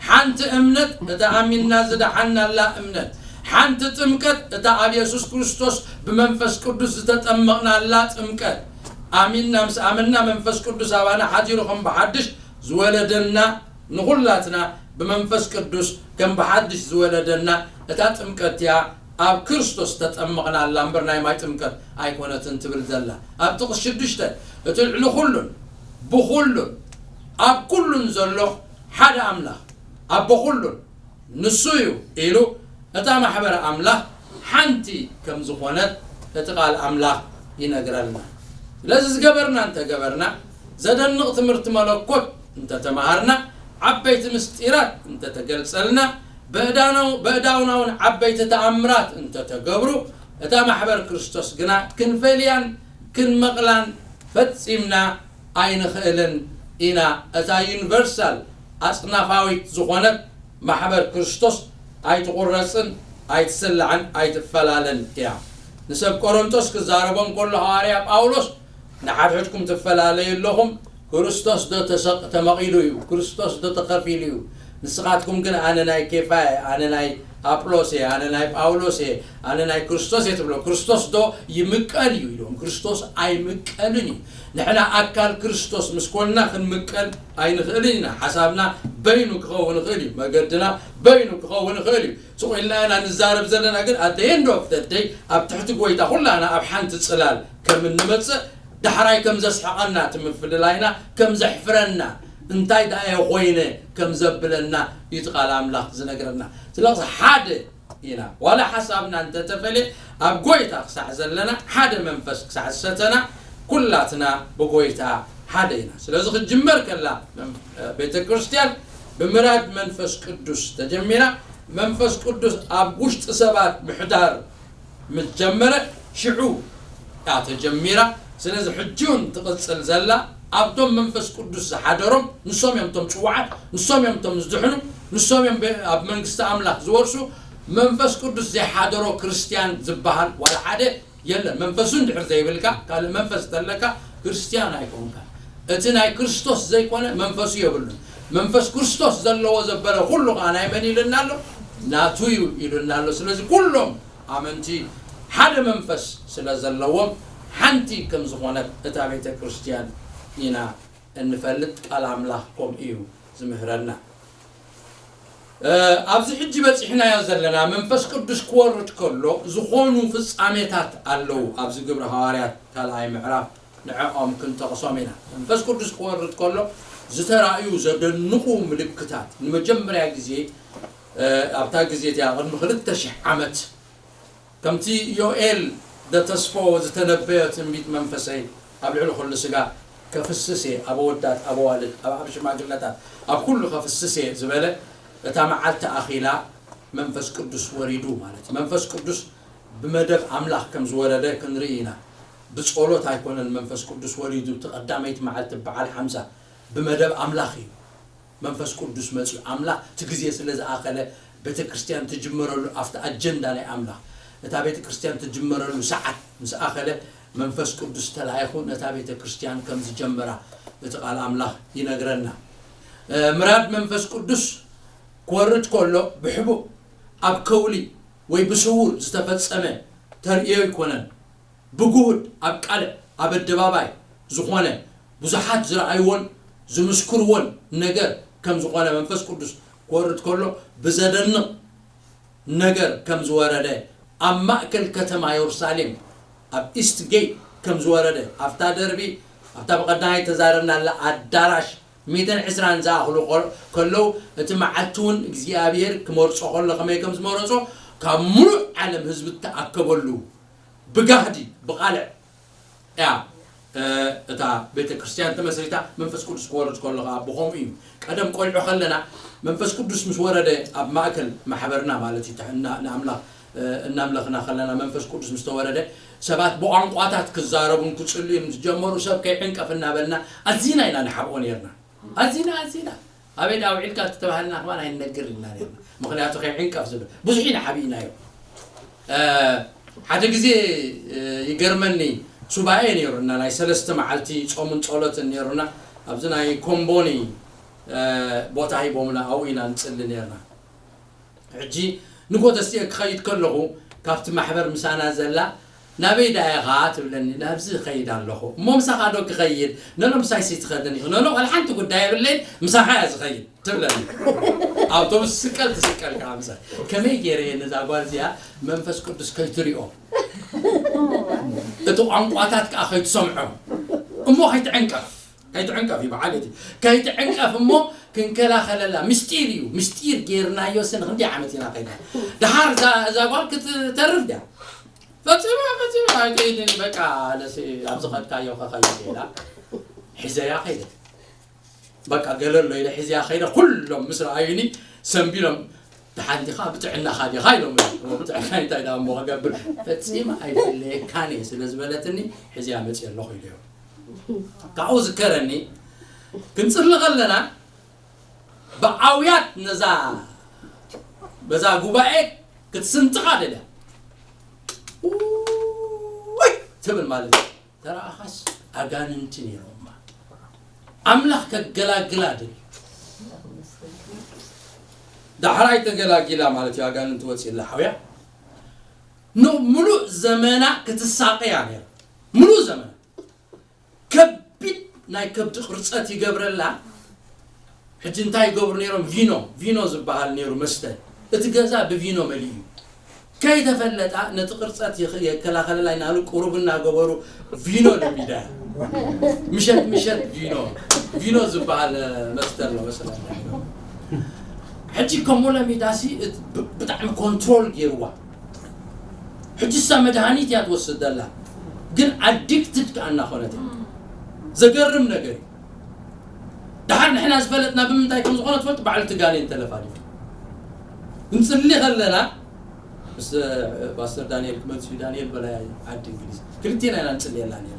ሓንቲ እምነት እታ ኣሚንና ዝደሓናላ እምነት ሓንቲ ጥምቀት እታ ኣብ የሱስ ክርስቶስ ብመንፈስ ቅዱስ ዝተጠመቕናላ ጥምቀት ኣሚንና ምስ ኣመንና መንፈስ ቅዱስ ኣባና ሓዲሩ ከም ብሓድሽ ዝወለደና ንኹላትና ብመንፈስ ቅዱስ ከም ብሓድሽ ዝወለደና እታ ጥምቀት እያ ኣብ ክርስቶስ ተጠመቕናላ እምበር ናይ ማይ ጥምቀት ኣይኮነትን ትብል ዘላ። ኣብ ጥቕስ ሽዱሽተ እቲ ልዕሊ ኩሉን ብኹሉን ኣብ ኩሉን ዘሎ ሓደ ኣምላኽ ኣቦ ኩሉን ንሱ እዩ ኢሉ እታ ማሕበር ኣምላኽ ሓንቲ ከም ዝኾነት እቲ ቃል ኣምላኽ ይነግረልና። ስለዚ ዝገበርና እንተገበርና ዘደንቕ ትምህርቲ መለኮት እንተተማሃርና ዓበይቲ ምስጢራት እንተተገልጸልና በእዳውና እውን ዓበይቲ ተኣምራት እንተተገብሩ እታ ማሕበር ክርስቶስ ግና ክንፈልያን ክንመቕላን ፈጺምና ኣይንኽእልን ኢና። እታ ዩኒቨርሳል ኣጽናፋዊት ዝኾነት ማሕበር ክርስቶስ ኣይትቑረጽን ኣይትስላዕን ኣይትፈላለን እያ። ንሰብ ቆሮንቶስ ክዛረቦም ከሎ ሃዋርያ ጳውሎስ ንሓድሕድኩም ትፈላለዩ ኣለኹም፣ ክርስቶስ ዶ ተሰቕ- ተመቒሉ እዩ? ክርስቶስ ዶ ተኸፊሉ እዩ? ንስኻትኩም ግን ኣነ ናይ ኬፋ እየ፣ ኣነ ናይ ኣጵሎስ እየ፣ ኣነ ናይ ጳውሎስ እየ፣ ኣነ ናይ ክርስቶስ እየ ትብሎ። ክርስቶስ ዶ ይምቀል እዩ ኢልዎም? ክርስቶስ ኣይምቀልን እዩ። ንሕና ኣካል ክርስቶስ ምስ ኮንና ክንምቀል ኣይንኽእልን ኢና። ሓሳብና በይኑ ክኸውን ይኽእል እዩ፣ መገድና በይኑ ክኸውን ይኽእል እዩ። ስቕ ኢልና ኢና ንዛረብ ዘለና፣ ግን at the end of the day ኣብ ትሕቲ ጎይታ ኩላና ኣብ ሓንቲ ጽላል ከም እንመጽእ ዳሕራይ ከም ዘስሕቐና እቲ ምፍልላይና ከም ዘሕፍረና እንታይ ደኣ እየ ኮይነ ከም ዘብለና እዩ እቲ ቃል ኣምላኽ ዝነግረና። ስለዚ ሓደ ኢና። ዋላ ሓሳብና እንተተፈልየ ኣብ ጎይታ ክሳዕ ዘለና ሓደ መንፈስ ክሳዕ ዝሰተና ኩላትና ብጎይታ ሓደ ኢና። ስለዚ ክትጅመር ከላ መም- ቤተ ክርስቲያን ብምራድ መንፈስ ቅዱስ ተጀሚራ መንፈስ ቅዱስ ኣብ ውሽጢ ሰባት ምሕዳር ምስ ጀመረ ሽዑ እያ ተጀሚራ። ስለዚ ሕጂ እውን ትቕጽል ዘላ ኣብቶም መንፈስ ቅዱስ ዝሓደሮም ንሶም እዮም እቶም ጽዋዓት፣ ንሶም እዮም እቶም ዝድሕኑ፣ ንሶም እዮም ኣብ መንግስቲ ኣምላኽ ዝወርሱ። መንፈስ ቅዱስ ዘይሓደሮ ክርስትያን ዝበሃል ዋላ ሓደ የለን። መንፈሱ እንድሕር ዘይብልካ፣ ካልእ መንፈስ ተለካ፣ ክርስትያን ኣይኮንካ። እቲ ናይ ክርስቶስ ዘይኮነ መንፈሱ የብሉን። መንፈስ ክርስቶስ ዘለዎ ዘበለ ኩሉ ኸዓ ናይ መን ኢሉና ኣሎ? ናቱ እዩ ኢሉና ኣሎ። ስለዚ ኩሎም ኣመንቲ ሓደ መንፈስ ስለ ዘለዎም ሓንቲ ከም ዝኾነት እታ ቤተ ክርስትያን ኢና እንፈልጥ። ቃል ኣምላኽ ከምኡ እዩ ዝምህረና። እ፣ ኣብዚ ሕጂ በጺሕናዮ ዘለና መንፈስ ቅዱስ ክወርድ ከሎ ዝኾኑ ፍጻሜታት ኣለዉ። ኣብዚ ግብሪ ሃዋርያት ካልኣይ ምዕራፍ ንዕኦም ክንጠቕሶም ኢና። መንፈስ ቅዱስ ክወርድ ከሎ ዝተራእዩ ዘደንቑ ምልክታት ንመጀመርያ ግዜ፣ እ፣ ኣብታ ግዜ እቲኣ ቅድሚ ክልተ ሽሕ ዓመት ከምቲ ዮኤል ዘተስፎ ዝተነበዮ ትንቢት መንፈሰይ ኣብ ልዕሊ ኩሉ ስጋ ከፍስስ እየ፣ ኣብ ኣወዳት፣ ኣብ ኣዋልድ፣ ኣብ፣ ኣብ ሽማግለታት፣ ኣብ ኩሉ ከፍስስ እየ ዝበለ፣ እታ መዓልቲ ኣኺላ መንፈስ ቅዱስ ወሪዱ ማለት እዩ። መንፈስ ቅዱስ ብመደብ ኣምላኽ ከም ዝወረደ ክንርኢ ኢና። ብጸሎት ኣይኮነን መንፈስ ቅዱስ ወሪዱ፣ እቲ ቀዳመይቲ መዓልቲ በዓል ሓምሳ ብመደብ ኣምላኽ እዩ። መንፈስ ቅዱስ መጺኡ፣ ኣምላኽ እቲ ግዜ ስለ ዝኣኸለ፣ ቤተ ክርስትያን ትጅመረሉ ኣብቲ ኣጀንዳ ናይ ኣምላኽ፣ እታ ቤተ ክርስትያን ትጅመረሉ ሰዓት ምስ ኣኸለ፣ መንፈስ ቅዱስ ተላኢኹ ነታ ቤተ ክርስትያን ከም ዝጀመራ እቲ ቃል ኣምላኽ ይነግረና። እ፣ ምራድ መንፈስ ቅዱስ ክወርድ ከሎ ብሕቡእ ኣብ ከውሊ ወይ ብስውር ዝተፈጸመ ተርእዮ ኣይኮነን። ብግሁድ ኣብ ቃልዕ ኣብ ኣደባባይ ዝኾነ ብዙሓት ዝረኣይዎን ዝምስክርዎን ነገር ከም ዝኾነ መንፈስ ቅዱስ ክወርድ ከሎ ብዘደንቕ ነገር ከም ዝወረደ ኣብ ማእከል ከተማ የሩሳሌም ኣብ ኢስት ጌት ከም ዝወረደ ኣብታ ደርቢ ኣብታ ብቐዳማይ ተዛረብናላ ኣዳራሽ ሚእትን ዕስራን ዝኣኽሉ ከ-፣ ከለዉ እቲ መዓልቲ እውን እግዚኣብሔር ክመርጾ ከሎ ከመይ ከም ዝመረጾ ካብ ሙሉእ ዓለም ህዝቢ እተኣከበሉ ብጋህዲ ብቓልዕ እያ፣ እ፣ እታ ቤተ ክርስቲያን ተመስሪታ። መንፈስ ቅዱስ ክወርድ ከሎ ኸዓ ብኸምኡ እዩ። ቀደም ቆልዑ ከለና መንፈስ ቅዱስ ምስ ወረደ ኣብ ማእከል ማሕበርና ማለት እዩ፣ እና-፣ ንኣምላኽ፣ እ፣ እናምለኽና ከለና መንፈስ ቅዱስ ምስ ተወረደ ሰባት ብቋንቋታት ክዛረቡን ክጽልዩን ምስ ጀመሩ ሰብ ከይዕንቀፍ እናበልና ኣዚና ኢና ንሓብኦ ነርና። ኣዚና፣ ኣዚና። ኣበይ ደኣ ውዒልካ ተተባሃልና ከማን ኣይንነግር ኢልና ነርና። ምኽንያቱ ከይዕንቀፍ ዝብል ብዙሕ ኢና ሓቢእናዮ። እ፣ ሓደ ግዜ፣ እ፣ ይገርመኒ፣ ሱባኤ ነይሩና፣ ናይ ሰለስተ መዓልቲ ጾምን ጸሎትን ነይሩና። ኣብዚ ናይ ኮምቦኒ፣ እ፣ ቦታ ሂቦምና፣ ኣብኡ ኢና ንጽሊ ነርና። ሕጂ ንጎተስቲኤ ክኸይድ ከለኹ፣ ካብቲ ማሕበር ምሳና ዘላ፣ "ናበይ ደኣ ኢኻ?" ትብለኒ። "ናብዚ እኸይድ ኣለኹ." "እሞ ምሳኻ ዶ ክኸይድ?" "ነሎ ምሳይሲ ትኸድን ኢኹ?" "ነሎ ዋላ ሓንቲ ጉዳይ የብለይን፣ ምሳኻ እያ ዝኸይድ" ትብለኒ። ኣውቶቡስ ስቀል ትስቀል ከዓ ምሳይ። ከመይ ገይረ እየ ነዛ ጓል እዚኣ መንፈስ ቅዱስ ከይትሪኦ? እቲ ቋንቋታት ከዓ ከይትሰምዖ። እሞ ከይትዕንቀፍ። ከይትዕንቀፍ እዩ በዓል እቲ። ከይትዕንቀፍ እሞ ክንከላኸለላ። ምስጢር እዩ። ምስጢር ገይርናዮ ስን ክንደይ ዓመት ኢና ከይድና። ደሓር እዛ፣ እዛ ጓል ክትተርፍ ድያ? ፈጺማ፣ ፈጺማ ኣይከይድን። በቃ፣ ኣነስ ኣብ ዝኸድካዮ ከኸይድ ኢላ። ሒዘያ ከይደ። በቃ፣ ገለ ኣሎ ኢለ ሒዘያ ከይደ። ኩሎም ምስ ረኣዩኒ ሰንቢሎም፣ "ደሓን ዲኻ? ብጥዕናኻ ዲኻ?" ኢሎም። "ብጥዕና እንታይ ደኣ እሞ ክገብር?" "ፈጺማ ኣይፍለየካን እየ" ስለ ዝበለትኒ፣ "ሒዘያ መጽየ ኣለኹ" ኢለዮ። ካብኡ ዝከረኒ፣ ክንጽሊ ከለና፣ ብኣውያት ነዛ፣ በዛ ጉባኤ ክትስንጥቓ ደልያ። "ውይ!" ትብል ማለት እዩ። ተረኣኻስ ኣጋንንቲ ነይሮማ። ኣምላኽ ከገላግላ ደልዩ። ዳሕራይ ተገላጊላ ማለት እዩ፣ ኣጋንንቲ ወፂእላ ሓውያ። ኖ-፣ ሙሉእ ዘመና ክትሳቐያ ነይራ። ሙሉእ ዘመና። ከቢድ ናይ ከብዲ ቅርፀት ይገብረላ። ሕጂ እንታይ ይገብሩ ነይሮም? ቪኖ፣ ቪኖ ዝበሃል ነይሩ መስተ። እቲ ገዛ ብቪኖ መሊኡ እዩ። ከይተፈለጣ ነቲ ቅርፀት ይኽ-፣ የከላኸለላ ኢናሉ ቁሩብ እናገበሩ ቪኖ ለሚዳ። ምሸት ምሸት ቪኖ፣ ቪኖ ዝበሃል መስተ ኣሎ መሰለኒ። ሕጂ ከምኡ ለሚዳሲ እት-፣ ብ-፣ ብጣዕሚ ኮንትሮል ገይርዋ። ሕጂ እሳ መድሃኒት እያ ትወስድ ዘላ፣ ግን ኣዲክትድ ከኣ እናኾነት እያ። ዘገርም ነገር እዩ። ደሓር ንሕና ዝፈለጥና ብምንታይ ከም ዝኾነ ትፈልጥ፣ ባዕሉ እቲ ጋኔን ተለፋሊፉ። ክንጽሊ ከለና፣ ምስ፣ እ፣ ፓስተር ዳንኤል ክመጽኡ፣ ዳንኤል በላይ ዓዲ እንግሊዝ፣ ክልቴና ኢና ንጽልየላ ነይርና።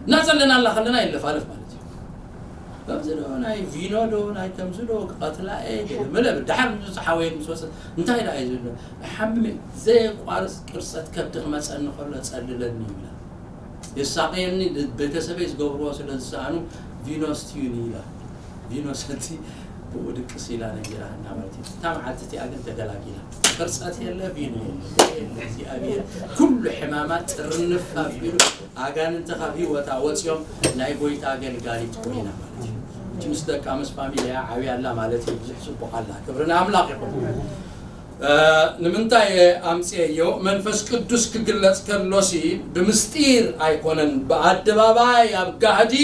እናጸለናላ ከለና ይለፋለፍ ማለት እዩ። ከምዚ ዶ ናይ ቪኖ ዶ ናይ ከምዚ ዶ ክቐትላ እየ ገለ መለ። ድሓር ምስ ሓወየት ምስ ወሰ እንታይ ደኣ እዩ ዘሎ? ሓምም ዘየቋርጽ ቅርጸት ከብዲ ክመጸኒ ከሎ ጸልለኒ ይብላ። የሳቕየኒ፣ ቤተሰበይ ዝገብርዎ ስለ ዝሰኣኑ ቪኖ ስቲዩኒ ኢላ። ቪኖ ሰቲ ብኡ ድቅስ ኢላ ነጊራና ማለት እዩ። እታ መዓልቲ እቲኣ ግን ተገላጊላ። ቅርጸት የለ፣ ቪኖ የለ፣ የለ፣ እግዚኣብሔር ኩሉ ሕማማት ጥርንፍ ኣቢሉ ኣጋንንቲ ካብ ህይወታ ወጺኦም ናይ ጎይታ ኣገልጋሊት ኮይና ማለት እዩ። እቲ ምስ ደቃ ምስ ፋሚልያ ዓብያ ኣላ ማለት እዩ። ብዙሕ ጽቡቕ ኣላ። ክብሪ ንኣምላኽ ይኹን። እ፣ ንምንታይ እየ ኣምጽኤዮ? መንፈስ ቅዱስ ክግለጽ ከሎሲ ብምስጢር ኣይኮነን፣ ብኣደባባይ ኣብ ጋህዲ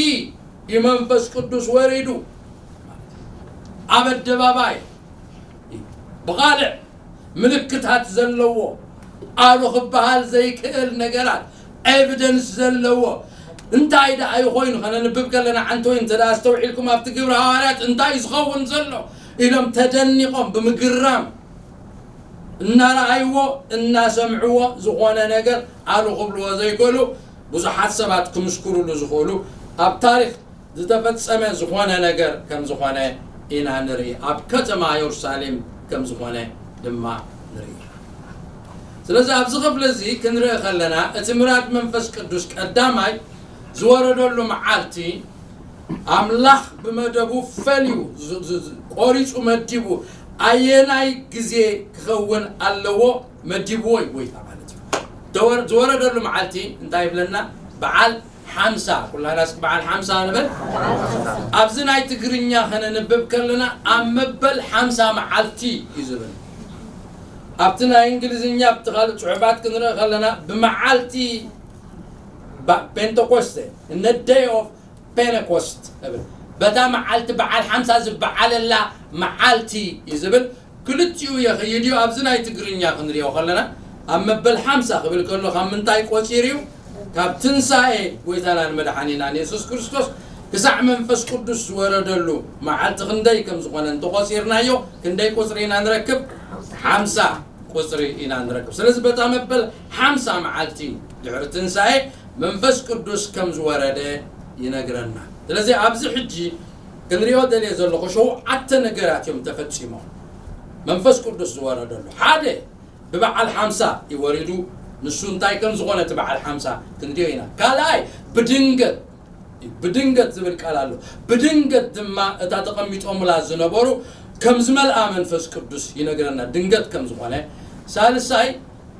እዩ መንፈስ ቅዱስ ወሪዱ። ኣብ ኣደባባይ ብቓልዕ ምልክታት ዘለዎ፣ ኣሉ ክበሃል ዘይክእል ነገራት፣ ኤቪደንስ ዘለዎ እንታይ ደኣ እዩ ኮይኑ ከነንብብ ከለና፣ ዓንተወይ እንተ ደኣ ኣስተውዒልኩም ኣብቲ ግብሪ ሃዋርያት እንታይ ዝኸውን ዘሎ ኢሎም ተደኒቖም ብምግራም እናረኣይዎ እናሰምዕዎ ዝኾነ ነገር ኣሉ ክብልዎ ዘይክእሉ ብዙሓት ሰባት ክምስክሩሉ ዝኽእሉ ኣብ ታሪኽ ዝተፈጸመ ዝኾነ ነገር ከም ዝኾነ ኢና ንርኢ። ኣብ ከተማ የሩሳሌም ከም ዝኾነ ድማ ንርኢ። ስለዚ ኣብዚ ክፍሊ እዚ ክንርኢ ከለና እቲ ምራድ መንፈስ ቅዱስ ቀዳማይ ዝወረደሉ መዓልቲ ኣምላኽ ብመደቡ ፈልዩ ዝ-፣ ዝ-፣ ዝ-፣ ቆሪጹ መዲቡ ኣየናይ ግዜ ክኸውን ኣለዎ መዲብዎ እዩ ጎይታ ማለት እዩ። ተወር-፣ ዝወረደሉ መዓልቲ እንታይ ይብለና? በዓል ሓምሳ። ኩላና እስኪ በዓል ሓምሳ ንበል። ኣብዚ ናይ ትግርኛ ከነንብብ ከለና ኣብ መበል ሓምሳ መዓልቲ እዩ ዝብል። ኣብቲ ናይ እንግሊዝኛ ኣብቲ ካልእ ጽሑፋት ክንርኢ ከለና ብመዓልቲ ባ-፣ ፔንተኮስተ፣ in the day of Pentecost እብል። በታ መዓልቲ በዓል ሓምሳ ዝበዓለላ መዓልቲ እዩ ዝብል። ክልቲኡ የኽይድ እዩ። ኣብዚ ናይ ትግርኛ ክንሪኦ ከለና ኣብ መበል ሓምሳ ክብል ከሎ ካብ ምንታይ ቆጺሩ እዩ? ካብ ትንሳኤ ጎይታናን መድሓኒናን የሱስ ክርስቶስ ክሳዕ መንፈስ ቅዱስ ዝወረደሉ መዓልቲ ክንደይ ከም ዝኾነ እንተቖጺርናዮ፣ ክንደይ ቁጽሪ ኢና ንረክብ? ሓምሳ ቁጽሪ ኢና ንረክብ። ስለዚ በታ መበል ሓምሳ መዓልቲ ድሕሪ ትንሳኤ መንፈስ ቅዱስ ከም ዝወረደ ይነግረና። ስለዚ ኣብዚ ሕጂ ክንሪኦ ደልየ ዘለኹ ሸውዓተ ነገራት እዮም ተፈጺሞም። መንፈስ ቅዱስ ዝወረደሉ ሓደ ብበዓል ሓምሳ እዩ ወሪዱ። ንሱ እንታይ ከም ዝኾነ እቲ በዓል ሓምሳ ክንሪኦ ኢና። ካልኣይ ብድንገት፣ ብድንገት ዝብል ቃል ኣሎ። ብድንገት ድማ እታ ተቐሚጦምላ ዝነበሩ ከም ዝመልኣ መንፈስ ቅዱስ ይነግረና፣ ድንገት ከም ዝኾነ። ሳልሳይ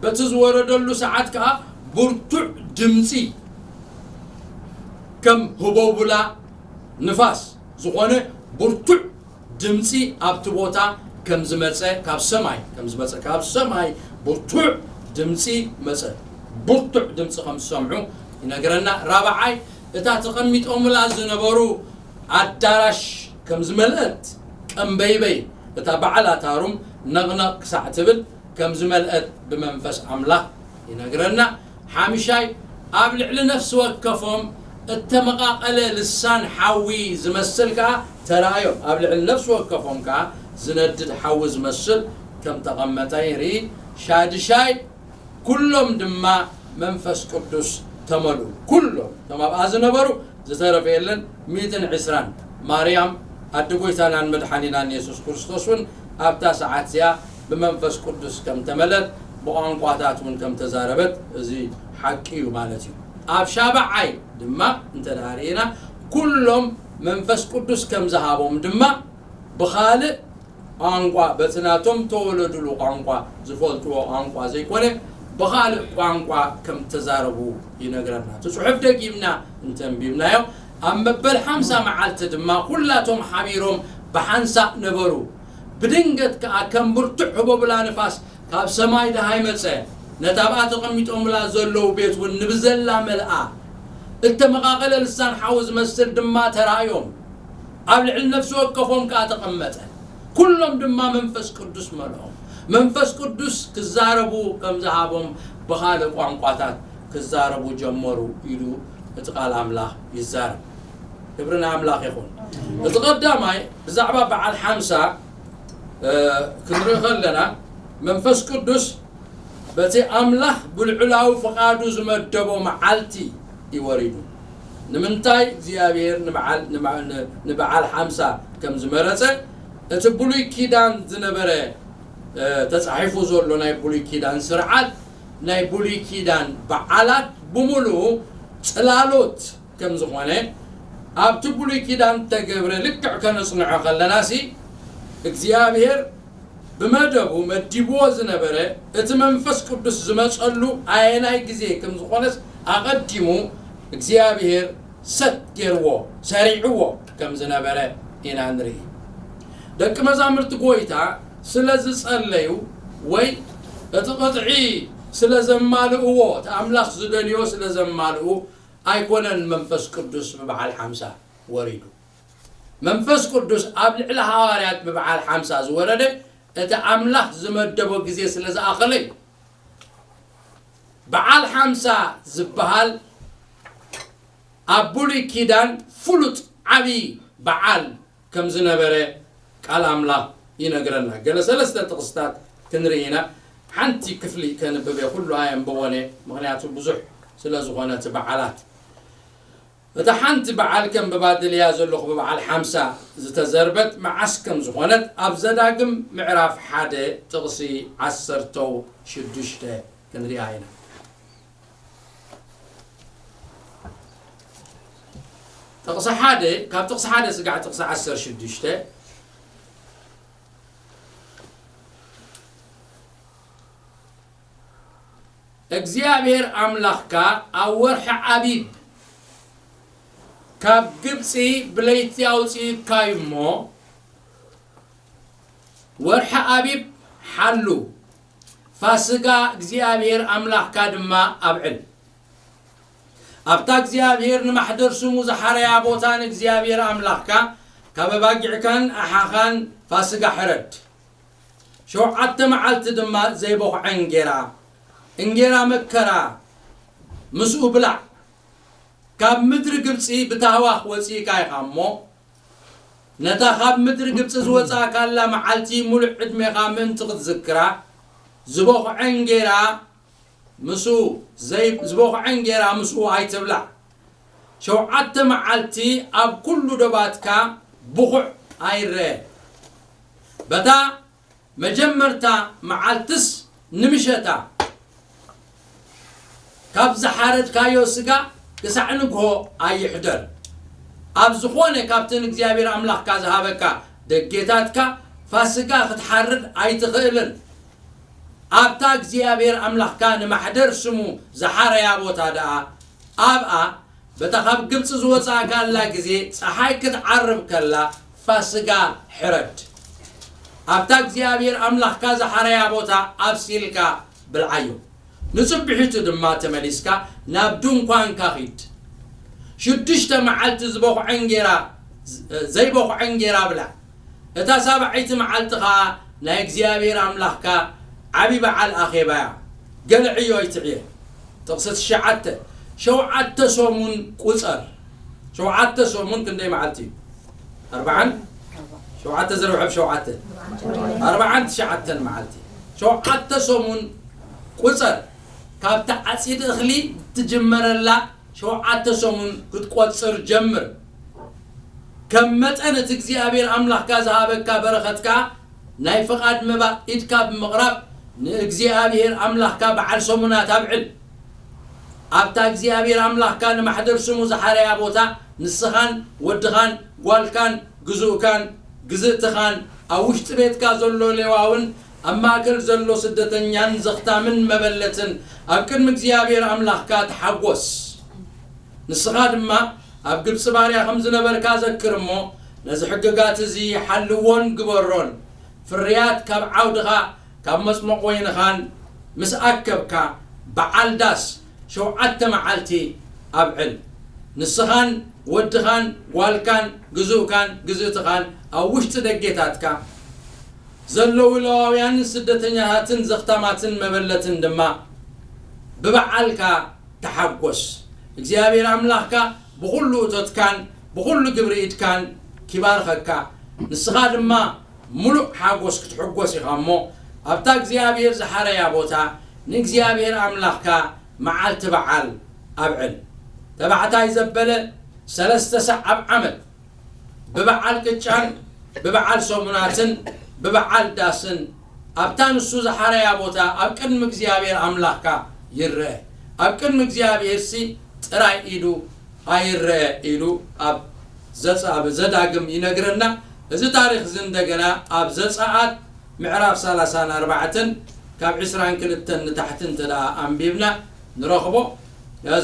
በቲ ዝወረደሉ ሰዓት ከኣ ብርቱዕ ድምጺ ከም ህቦብላ ንፋስ ዝኾነ ብርቱዕ ድምጺ ኣብቲ ቦታ ከም ዝመጸ፣ ካብ ሰማይ ከም ዝመጸ፣ ካብ ሰማይ ብርቱዕ ድምጺ መጸ። ብርቱዕ ድምጺ ከም ዝሰምዑ ይነግረና። ራብዓይ እታ ተቐሚጦምላ ዝነበሩ ኣዳራሽ ከም ዝመልአት፣ ቀምበይበይ እታ በዓል ኣታ ሩም ነቕነቕ ክሳዕ ትብል ከም ዝመልአት ብመንፈስ ኣምላኽ ይነግረና። ሓምሻይ ኣብ ልዕሊ ነፍሲ ወከፎም እተመቓቐለ ልሳን ሓዊ ዝመስል ከኣ ተራእዮም። ኣብ ልዕሊ ነፍሲ ወከፎም ከኣ ዝነድድ ሓዊ ዝመስል ከም ተቐመጠ ይርኢ። ሻድሻይ ኩሎም ድማ መንፈስ ቅዱስ ተመልኡ። ኩሎም እቶም ኣብኣ ዝነበሩ ዝተረፈ የለን። ሚእትን ዕስራን ማርያም ኣደ ጎይታናን መድሓኒናን የሱስ ክርስቶስ እውን ኣብታ ሰዓት እዚኣ ብመንፈስ ቅዱስ ከም ተመለት ብቋንቋታት እውን ከም ተዛረበት እዚ ሓቂ እዩ ማለት እዩ። ኣብ ሻብዓይ ድማ እንተ ደኣ ርኢና ኩሎም መንፈስ ቅዱስ ከም ዝሃቦም ድማ ብኻልእ ቋንቋ፣ በቲ ናቶም ተወለዱሉ ቋንቋ ዝፈልጥዎ ቋንቋ ዘይኮነ ብኻልእ ቋንቋ ከም ተዛረቡ ይነግረና። እቲ ጽሑፍ ደጊምና እንተንቢብናዮ ኣብ መበል ሓምሳ መዓልቲ ድማ ኩላቶም ሓቢሮም ብሓንሳእ ነበሩ። ብድንገት ከኣ ከም ብርቱዕ ህቦብላ ንፋስ ካብ ሰማይ ደሃይ መጸ። ነታ ኣብኣ ተቐሚጦምላ ዘለዉ ቤት እውን ንብዘላ መልኣ። እተመቓቐለ ልሳን ሓዊ ዝመስል ድማ ተራእዮም። ኣብ ልዕሊ ነፍሲ ወከፎም ከኣ ተቐመጠ። ኩሎም ድማ መንፈስ ቅዱስ መልኦም። መንፈስ ቅዱስ ክዛረቡ ከም ዝሃቦም ብኻልእ ቋንቋታት ክዛረቡ ጀመሩ ኢሉ እቲ ቃል ኣምላኽ ይዛረብ። ክብሪ ንኣምላኽ ይኹን። እቲ ቀዳማይ ብዛዕባ በዓል ሓምሳ እ፣ ክንርኢ ከለና መንፈስ ቅዱስ በቲ ኣምላኽ ብልዑላዊ ፍቓዱ ዝመደቦ መዓልቲ እዩ ወሪዱ። ንምንታይ እግዚኣብሔር ንበዓል ንበ- ን- ንበዓል ሓምሳ ከም ዝመረጸ፣ እቲ ብሉይ ኪዳን ዝነበረ እ፣ ተጻሒፉ ዘሎ ናይ ብሉይ ኪዳን ስርዓት፣ ናይ ብሉይ ኪዳን በዓላት ብምሉኡ ጽላሎት ከም ዝኾነ፣ ኣብቲ ብሉይ ኪዳን ተገብረ ልክዕ ከነጽንዖ ከለናሲ፣ እግዚኣብሔር ብመደቡ መዲብዎ ዝነበረ፣ እቲ መንፈስ ቅዱስ ዝመጸሉ ኣየናይ ግዜ ከም ዝኾነስ ኣቐዲሙ እግዚኣብሔር ሰት ገይርዎ፣ ሰሪዕዎ ከም ዝነበረ ኢና ንርኢ። ደቂ መዛሙርቲ ጎይታ ስለ ዝጸለዩ ወይ እቲ ቅጥዒ ስለ ዘማልእዎ፣ እቲ ኣምላኽ ዝደልዮ ስለ ዘማልኡ ኣይኮነን መንፈስ ቅዱስ ብበዓል ሓምሳ ወሪዱ። መንፈስ ቅዱስ ኣብ ልዕሊ ሃዋርያት ብበዓል ሓምሳ ዝወረደ እቲ ኣምላኽ ዝመደቦ ግዜ ስለ ዝኣኸለ እዩ። በዓል ሓምሳ ዝበሃል ኣብ ብሉይ ኪዳን ፍሉጥ ዓብዪ በዓል ከም ዝነበረ ቃል ኣምላኽ ይነግረና። ገለ ሰለስተ ጥቕስታት ክንርኢ ኢና። ሓንቲ ክፍሊ ከንብብ እየ፣ ኩሉ ኣየንብቦን እየ፣ ምኽንያቱ ብዙሕ ስለ ዝኾነ እቲ በዓላት። እታ ሓንቲ በዓል ከንብባ ደልያ ዘለኹ ብበዓል ሓምሳ ዝተዘርበት መዓስ ከም ዝኾነት ኣብ ዘዳግም ምዕራፍ ሓደ ጥቕሲ ዓሰርተው ሽዱሽተ ክንሪኣ ኢና። ጥቕሲ ሓደ፣ ካብ ጥቕሲ ሓደ ስጋዕ ጥቕሲ ዓሰርተ ሽዱሽተ፣ እግዚኣብሔር ኣምላኽካ ኣብ ወርሒ ዓቢብ ካብ ግብፂ ብለይቲ ኣውፂኡካ እዩ እሞ፣ ወርሒ ኣቢብ ሓሉ፣ ፋስጋ እግዚኣብሔር ኣምላኽካ ድማ ኣብዕል። ኣብታ እግዚኣብሔር ንማሕደር ስሙ ዝሓረያ ቦታ ንእግዚኣብሔር ኣምላኽካ ካብ ኣባጊዕካን ኣሓኻን ፋስጋ ሕረድ። ሸውዓተ መዓልቲ ድማ ዘይቦኽዐ እንጌራ፣ እንጌራ መከራ ምስኡ ብላዕ። ካብ ምድሪ ግብፂ ብታህዋኽ ወፂእካ ኢኻ እሞ፣ ነታ ካብ ምድሪ ግብፂ ዝወፃእካላ መዓልቲ ሙሉእ ዕድሜኻ ምእንቲ ክትዝክራ፣ ዝቦኽዐ እንጌራ ምስኡ ዘይ-፣ ዝቦኽዐ እንጌራ ምስኡ ኣይትብላዕ። ሸውዓተ መዓልቲ ኣብ ኩሉ ዶባትካ ብኹዕ ኣይረአ። በታ መጀመርታ መዓልትስ ንምሸታ ካብ ዝሓረድካዮ ስጋ ክሳዕ ንግሆ ኣይሕደር። ኣብ ዝኾነ ካብቲ ንእግዚኣብሔር ኣምላኽካ ዝሃበካ ደጌታትካ ፋስጋ ክትሓርድ ኣይትኽእልን። ኣብታ እግዚኣብሔር ኣምላኽካ ንማሕደር ስሙ ዝሓረያ ቦታ ደኣ ኣብኣ በታ ካብ ግብፂ ዝወፃእካላ ግዜ ፀሓይ ክትዓርብ ከላ ፋስጋ ሕረድ። ኣብታ እግዚኣብሔር ኣምላኽካ ዝሓረያ ቦታ ኣብሲልካ ብልዓዮ። ንፅብሒቱ ድማ ተመሊስካ ናብ ድንኳንካ ኺድ። ሽዱሽተ መዓልቲ ዝበኹዐ እንጌራ፣ ዘይበኹዐ እንጌራ ብላዕ። እታ ሳብዓይቲ መዓልቲ ኸዓ ናይ እግዚኣብሔር ኣምላኽካ ዓብዪ በዓል ኣኼባ እያ። ገለ ዕዮ ኣይትዕየ። ጥቕሲ ትሽዓተ፣ ሸውዓተ ሰሙን ቁጸር። ሸውዓተ ሰሙን ክንደይ መዓልቲ እዩ? ኣርባዓን ሸውዓተ ዝርብሐ ብሸውዓተ፣ ኣርባዓን ትሽዓተን መዓልቲ። ሸውዓተ ሰሙን ቁጸር። ካብታ ዓጺድ እኽሊ ትጅመረላ ሸውዓተ ሰሙን ክትቆጽር ጀምር። ከም መጠን እቲ እግዚኣብሔር ኣምላኽካ ዝሃበካ በረኸትካ ናይ ፍቓድ መባእ ኢድካ ብምቕራብ ንእግዚኣብሔር ኣምላኽካ በዓል ሰሙናት ኣብዕል። ኣብታ እግዚኣብሔር ኣምላኽካ ንማሕደር ስሙ ዝሓረያ ቦታ ንስኻን ወድኻን ጓልካን ግዙእካን ግዝእትኻን ኣብ ውሽጢ ቤትካ ዘሎ ሌዋውን ኣብ ማእከል ዘሎ ስደተኛን ዘኽታምን መበለትን ኣብ ቅድሚ እግዚኣብሔር ኣምላኽካ ተሓጎስ። ንስኻ ድማ ኣብ ግብፂ ባርያ ከም ዝነበርካ ዘክር እሞ፣ ነዚ ሕግጋት እዚ ሓልዎን ግበሮን። ፍርያት ካብ ዓውድኻ ካብ መጽመቕ ወይንኻን ምስ ኣከብካ፣ በዓል ዳስ ሸውዓተ መዓልቲ ኣብዕል። ንስኻን ወድኻን ጓልካን ግዙእካን ግዝእትኻን ኣብ ውሽጢ ደጌታትካ ዘለዉ ለዋውያንን ስደተኛታትን ዘኽታማትን መበለትን ድማ ብበዓልካ ተሓጎስ። እግዚኣብሔር ኣምላኽካ ብኹሉ እቶትካን ብኹሉ ግብሪ ኢድካን ኪባርኸካ። ንስኻ ድማ ምሉእ ሓጎስ ክትሕጎስ ኢኻ እሞ፣ ኣብታ እግዚኣብሔር ዝሓረያ ቦታ ንእግዚኣብሔር ኣምላኽካ መዓልቲ በዓል ኣብዕል። ተባዕታይ ዘበለ ሰለስተ ሳዕ ኣብ ዓመት ብበዓል ቅጫን ብበዓል ሰሙናትን ብበዓል ዳስን ኣብታ ንሱ ዝሓረያ ቦታ ኣብ ቅድሚ እግዚኣብሔር ኣምላኽካ ይረአ። ኣብ ቅድሚ እግዚኣብሔርሲ ጥራይ ኢዱ ኣይረአ ኢሉ ኣብ ዘጸ-፣ ኣብ ዘዳግም ይነግረና። እዚ ታሪኽ እዚ እንደገና ኣብ ዘጸኣት ምዕራፍ ሰላሳን ኣርባዕተን ካብ ዕስራን ክልተን ንታሕቲ እንተ ደኣ ኣንቢብና ንረኽቦ።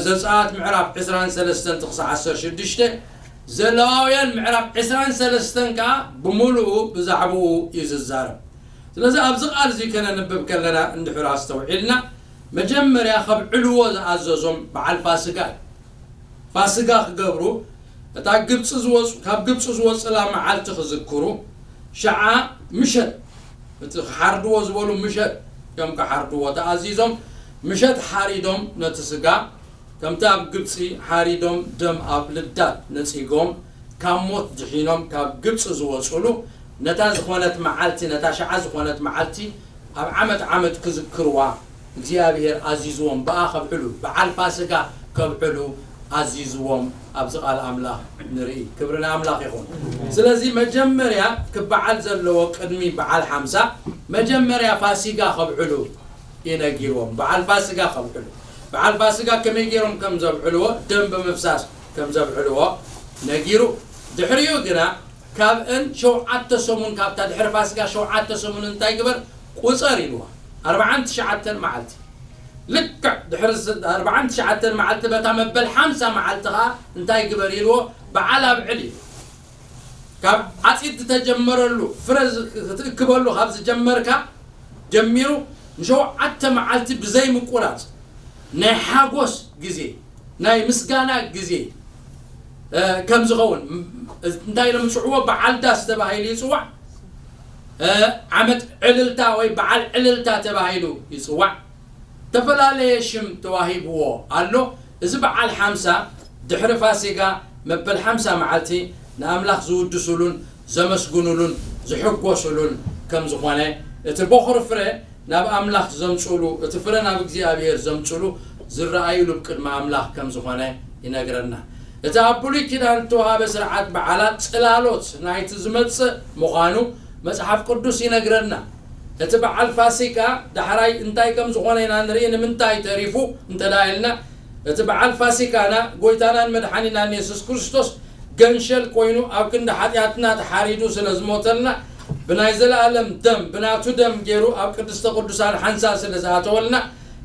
ዘጸኣት ምዕራፍ ዕስራን ሰለስተን ጥቕሲ ዓሰርተ ሽዱሽተ፣ ዘለዋውያን ምዕራፍ ዕስራን ሰለስተን ከኣ ብምሉኡ ብዛዕባኡ እዩ ዝዛረብ። ስለዚ ኣብዚ ቃል እዚ ከነንብብ ከለና እንድሕር ኣስተውዒልና፣ መጀመርያ ከብዕልዎ ዝኣዘዞም በዓል ፋሲጋ እዩ። ፋሲጋ ክገብሩ እታ ግብፂ ዝወፁ፣ ካብ ግብፂ ዝወፅላ መዓልቲ ክዝክሩ፣ ሸዓ ምሸት እቲ ክሓርድዎ ዝበሉ ምሸት እዮም ክሓርድዎ ተኣዚዞም። ምሸት ሓሪዶም ነቲ ስጋ ከምቲ ኣብ ግብፂ ሓሪዶም ደም ኣብ ልዳት ነፂጎም ካብ ሞት ድሒኖም ካብ ግብፂ ዝወፅሉ ነታ ዝኾነት መዓልቲ፣ ነታ ሸዓ ዝኾነት መዓልቲ ኣብ ዓመት ዓመት ክዝክርዋ እግዚኣብሔር ኣዚዝዎም፣ ብኣ ከብዕሉ፣ በዓል ፋሲጋ ከብዕሉ ኣዚዝዎም ኣብዚ ቃል ኣምላኽ ንርኢ። ክብሪ ንኣምላኽ ይኹን። ስለዚ መጀመርያ ክበዓል ዘለዎ ቅድሚ በዓል ሓምሳ መጀመርያ ፋሲጋ ከብዕሉ እዩ ነጊርዎም። በዓል ፋሲጋ ከብዕሉ፣ በዓል ፋሲጋ ከመይ ገይሮም ከም ዘብዕልዎ፣ ደም ብምፍሳስ ከም ዘብዕልዎ ነጊሩ። ድሕሪኡ ግና ካብእን ሸውዓተ ሰሙን፣ ካብታ ድሕሪ ፋሲጋ ሸውዓተ ሰሙን እንታይ ግበር? ቁጸር ኢልዋ። ኣርባዓን ትሽዓተን መዓልቲ። ልክዕ ድሕሪ ስ-፣ ኣርባዓን ትሽዓተን መዓልቲ በታ መበል ሓምሳ መዓልቲ ኸኣ እንታይ ግበር ኢልዎ? በዓል ኣብዕል ኢሉ። ካብ ዓጺድ ዝተጀመረሉ፣ ፍረ ዝ-፣ ክትእክበሉ ካብ ዝጀመርካ ጀሚሩ ንሸውዓተ መዓልቲ ብዘይ ምቁራጽ ናይ ሓጎስ ግዜ፣ ናይ ምስጋና ግዜ፣ እ፣ ከም ዝኸውን፣ ም-፣ እንታይ ኢሎም ይጽውዕዎ? በዓል ዳስ ተባሂሉ ይጽዋዕ። እ፣ ዓመት ዕልልታ ወይ በዓል ዕልልታ ተባሂሉ ይጽዋዕ። ዝተፈላለየ ሽም ተዋሂብዎ ኣሎ። እዚ በዓል ሓምሳ ድሕሪ ፋሲጋ መበል ሓምሳ መዓልቲ ንኣምላኽ ዝውድሱሉን ዘመስግኑሉን ዝሕጎሱሉን ከም ዝኾነ፣ እቲ ቦኽሪ ፍረ ናብ ኣምላኽ ዘምጽኡሉ፣ እቲ ፍረ ናብ እግዚኣብሔር ዘምጽኡሉ ዝረኣዩሉ ቅድሚ ኣምላኽ ከም ዝኾነ ይነግረና። እቲ ኣብ ብሉይ ኪዳን እተዋሃበ ስርዓት በዓላት ጽላሎት ናይቲ ዝመጽእ ምዃኑ መጽሓፍ ቅዱስ ይነግረና። እቲ በዓል ፋሲካ ዳሕራይ እንታይ ከም ዝኾነ ኢና ንርኢ። ንምንታይ ተሪፉ እንተ ደኣ ኢልና፣ እቲ በዓል ፋሲካና፣ ጎይታናን መድሓኒናን የሱስ ክርስቶስ ገንሸል ኮይኑ ኣብ ክንዲ ሓጢኣትና ተሓሪዱ ስለ ዝሞተልና፣ ብናይ ዘለኣለም ደም፣ ብናቱ ደም ገይሩ ኣብ ቅድስተ ቅዱሳን ሓንሳእ ስለ ዝኣተወልና፣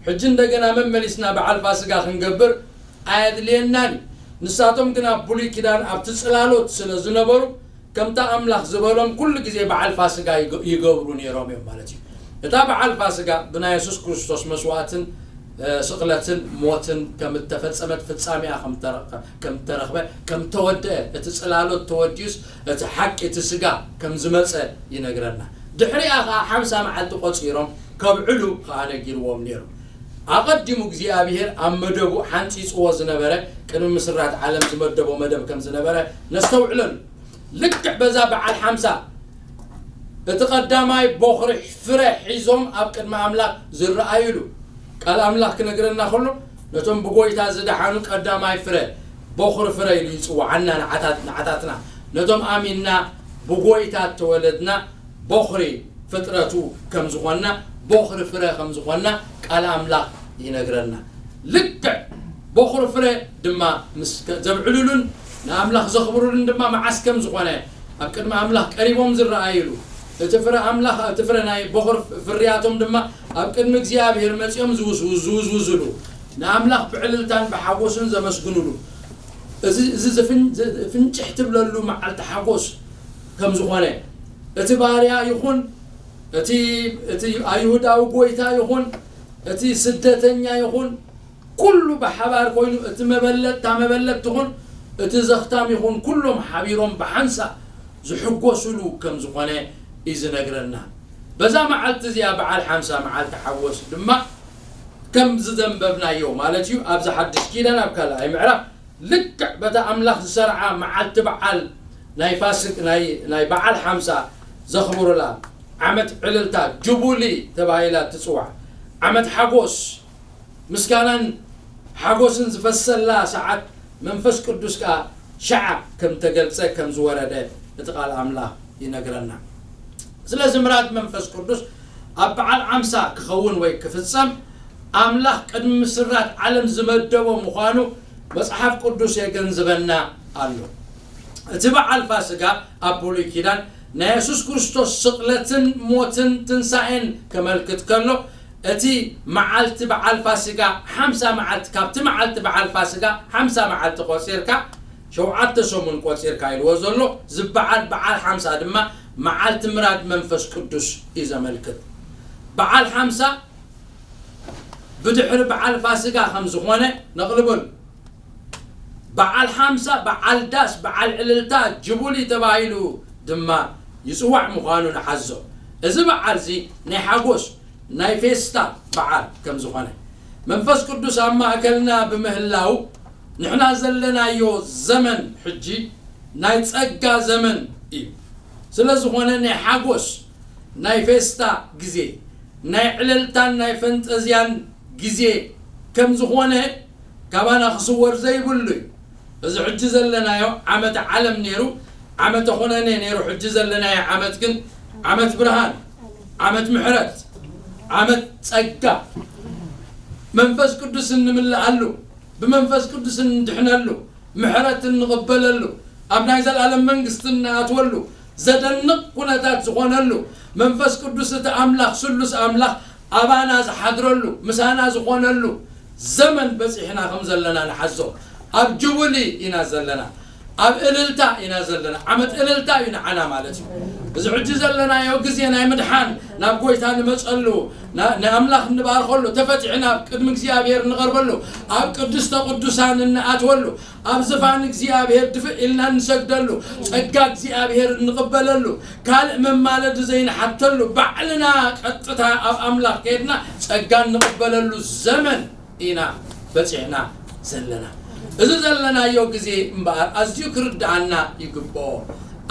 ሕጂ እንደገና መመሊስና በዓል ፋሲካ ክንገብር ኣየድልየናን እዩ። ንሳቶም ግን ኣብ ብሉይ ኪዳን ኣብቲ ጽላሎት ስለ ዝነበሩ፣ ከምታ ኣምላኽ ዝበሎም ኩሉ ግዜ በዓል ፋሲጋ ይገ-፣ ይገብሩ ነይሮም እዮም ማለት እዩ። እታ በዓል ፋሲጋ ብናይ የሱስ ክርስቶስ መስዋእትን፣ እ፣ ስቕለትን ሞትን ከም እተፈጸመት፣ ፍጻሜኣ ከም ተረ-፣ ከም እተረኽበ፣ ከም ተወደአ፣ እቲ ጽላሎት ተወዲኡስ እቲ ሓቂ፣ እቲ ስጋ ከም ዝመጸ ይነግረና። ድሕሪኣ ኸኣ ሓምሳ መዓልቲ ቆጺሮም ከብዕሉ ኸኣ ነጊርዎም ነይሩ። ኣቐዲሙ እግዚኣብሔር ኣብ መደቡ ሓንጺጽዎ ዝነበረ፣ ቅድሚ ምስራት ዓለም ዝመደቦ መደብ ከም ዝነበረ ነስተውዕለሉ። ልክዕ በዛ በዓል ሓምሳ እቲ ቀዳማይ ቦኽሪ ፍረ ሒዞም ኣብ ቅድሚ ኣምላኽ ዝረኣዩሉ ቃል ኣምላኽ ክነግረና ከሎ፣ ነቶም ብጎይታ ዝደሓኑ ቀዳማይ ፍረ፣ ቦኽሪ ፍረ ኢሉ ይጽውዓና ንዓታት-፣ ንዓታትና። ነቶም ኣሚንና ብጎይታ እተወለድና ቦኽሪ ፍጥረቱ ከም ዝኾንና፣ ቦኽሪ ፍረ ከም ዝኾንና ቃል ኣምላኽ ይነግረና። ልክዕ ቦኽሪ ፍረ ድማ ምስ ከ-፣ ዘብዕሉሉን ንኣምላኽ ዘኽብሩሉን ድማ መዓስ ከም ዝኾነ ኣብ ቅድሚ ኣምላኽ ቀሪቦም ዝረኣዩሉ፣ እቲ ፍረ ኣምላኽ፣ እቲ ፍረ ናይ ቦኽሪ ፍርያቶም ድማ ኣብ ቅድሚ እግዚኣብሔር መጺኦም ዝውዝውዝ-፣ ዝውዝውዝሉ፣ ንኣምላኽ ብዕልልታን ብሓጎስን ዘመስግኑሉ፣ እዚ፣ እዚ ዝፍን-፣ ዝ-፣ ፍንጭሕ ትብለሉ መዓልቲ ሓጎስ ከም ዝኾነ፣ እቲ ባርያ ይኹን፣ እቲ፣ እቲ ኣይሁዳዊ ጎይታ ይኹን፣ እቲ ስደተኛ ይኹን፣ ኩሉ ብሓባር ኮይኑ፣ እቲ መበለት፣ እታ መበለት ትኹን፣ እቲ ዘኽታም ይኹን፣ ኩሎም ሓቢሮም ብሓንሳእ ዝሕጎሱሉ ከም ዝኾነ እዩ ዝነግረና። በዛ መዓልቲ እዚኣ፣ በዓል ሓምሳ መዓልቲ ሓጎስ ድማ፣ ከም ዝዘንበብናዮ ማለት እዩ፣ ኣብዚ ሓድሽ ኪዳን ኣብ ካልኣይ ምዕራፍ፣ ልክዕ በታ ኣምላኽ ዝሰርዓ መዓልቲ በዓል ናይ ፋሲክ-፣ ናይ፣ ናይ በዓል ሓምሳ ዘኽብሩላ ዓመት ዕልልታ፣ ጁቡሊ ተባሂላ ትጽዋዕ፣ ዓመት ሓጎስ፣ ምስጋናን ሓጎስን ዝፈሰላ ሰዓት፣ መንፈስ ቅዱስ ከኣ ሸዓ ከም ተገልጸ ከም ዝወረደ እቲ ቃል ኣምላኽ ይነግረና። ስለዚ ምራት መንፈስ ቅዱስ ኣብ በዓል ሓምሳ ክኸውን ወይ ክፍጸም ኣምላኽ ቅድሚ ምስራት ዓለም ዝመደቦ ምዃኑ መጽሓፍ ቅዱስ የገንዝበና ኣሎ። እቲ በዓል ፋስጋ ኣብ ብሉይ ኪዳን ናይ የሱስ ክርስቶስ ስቕለትን ሞትን ትንሳኤን ከመልክት ከሎ፣ እቲ መዓልቲ በዓል ፋሲጋ ሓምሳ መዓልቲ፣ ካብቲ መዓልቲ በዓል ፋሲጋ ሓምሳ መዓልቲ ቆጺርካ፣ ሸውዓተ ሰሙን ቆጺርካ ኢልዎ ዘሎ፣ ዝበዓል በዓል ሓምሳ ድማ መዓልቲ ምራድ መንፈስ ቅዱስ እዩ ዘመልክት። በዓል ሓምሳ ብድሕሪ በዓል ፋሲጋ ከም ዝኾነ ነቕልበሉ። በዓል ሓምሳ፣ በዓል ዳስ፣ በዓል ዕልልታ፣ ጁቡሊ ተባሂሉ ድማ ይጽዋዕ ምዃኑ ንሓዞ። እዚ በዓል እዚ ናይ ሓጎስ፣ ናይ ፌስታ በዓል ከም ዝኾነ፣ መንፈስ ቅዱስ ኣብ ማእከልና ብምህላው፣ ንሕና ዘለናዮ ዘመን ሕጂ ናይ ጸጋ ዘመን እዩ። ስለ ዝኾነ ናይ ሓጎስ፣ ናይ ፌስታ ግዜ፣ ናይ ዕልልታን ናይ ፈንጠዝያን ግዜ ከም ዝኾነ ካባና ክስወር ዘይብሉ እዩ። እዚ ሕጂ ዘለናዮ ዓመት ዓለም ነይሩ፣ ዓመተ ኩነኔ ነይሩ፣ ሕጂ ዘለናዮ ዓመት ግን ዓመት ብርሃን፣ ዓመት ምሕረት፣ ዓመት ጸጋ፣ መንፈስ ቅዱስ እንምልኣሉ፣ ብመንፈስ ቅዱስ እንድሕነሉ፣ ምሕረት እንቕበለሉ፣ ኣብ ናይ ዘላለም መንግስቲ እንኣትወሉ፣ ዘደንቕ ኩነታት ዝኾነሉ፣ መንፈስ ቅዱስ እቲ ኣምላኽ፣ ስሉስ ኣምላኽ ኣባና ዝሓድረሉ፣ ምሳና ዝኾነሉ ዘመን በጺሕና ከም ዘለና ንሓዞ። ኣብ ጁቡሊ ኢና ዘለና። ኣብ እልልታ ኢና ዘለና። ዓመት እልልታ እዩ ንዓና ማለት እዩ። እዚ ሕጂ ዘለናዮ ግዜ ናይ ምድሓን፣ ናብ ጎይታ ንመጸሉ፣ ና-፣ ንኣምላኽ እንባርኸሉ፣ ተፈቲሕና ኣብ ቅድሚ እግዚኣብሔር እንቐርበሉ፣ ኣብ ቅድስተ ቅዱሳን እንኣትወሉ፣ ኣብ ዝፋን እግዚኣብሔር ድፍእ ኢልና እንሰግደሉ፣ ጸጋ እግዚኣብሔር እንቕበለሉ፣ ካልእ መማለዲ ዘይንሓተሉ፣ ባዕልና ቀጥታ ኣብ ኣምላኽ ከይድና ጸጋ እንቕበለሉ ዘመን ኢና በጺሕና ዘለና። እዚ ዘለናዮ ግዜ እምበኣር ኣዝዩ ክርድኣና ይግብኦ።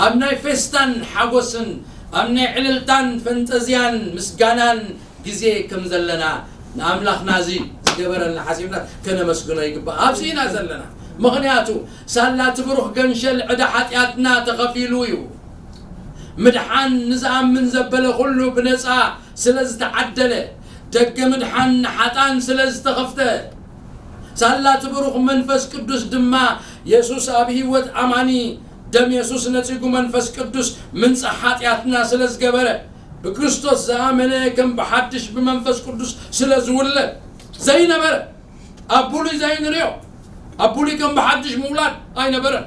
ኣብ ናይ ፌስታን ሓጎስን፣ ኣብ ናይ ዕልልታን ፈንጠዝያን ምስጋናን ግዜ ከም ዘለና፣ ንኣምላኽና እዚ ዝገበረልና ሓሲብና ከነመስግኖ ይግባእ። ኣብዚ ኢና ዘለና። ምኽንያቱ ሳላ እቲ ብሩኽ ገንሸል ዕዳ ሓጢኣትና ተኸፊሉ እዩ። ምድሓን ንዝኣምን ዘበለ ኩሉ ብነጻ ስለ ዝተዓደለ፣ ደገ ምድሓን ንሓጣን ስለ ዝተኸፍተ፣ ሳላ እቲ ብሩኽ መንፈስ ቅዱስ ድማ የሱስ ኣብ ህይወት ኣማኒ ደም የሱስ ነጺጉ መንፈስ ቅዱስ ምንጻሕ ሓጢኣትና ስለ ዝገበረ፣ ብክርስቶስ ዝኣመነ ከም ብሓድሽ ብመንፈስ ቅዱስ ስለ ዝውለድ ዘይነበረ፣ ኣብ ብሉይ ዘይንሪኦ፣ ኣብ ብሉይ ከም ብሓድሽ ምውላድ ኣይነበረን።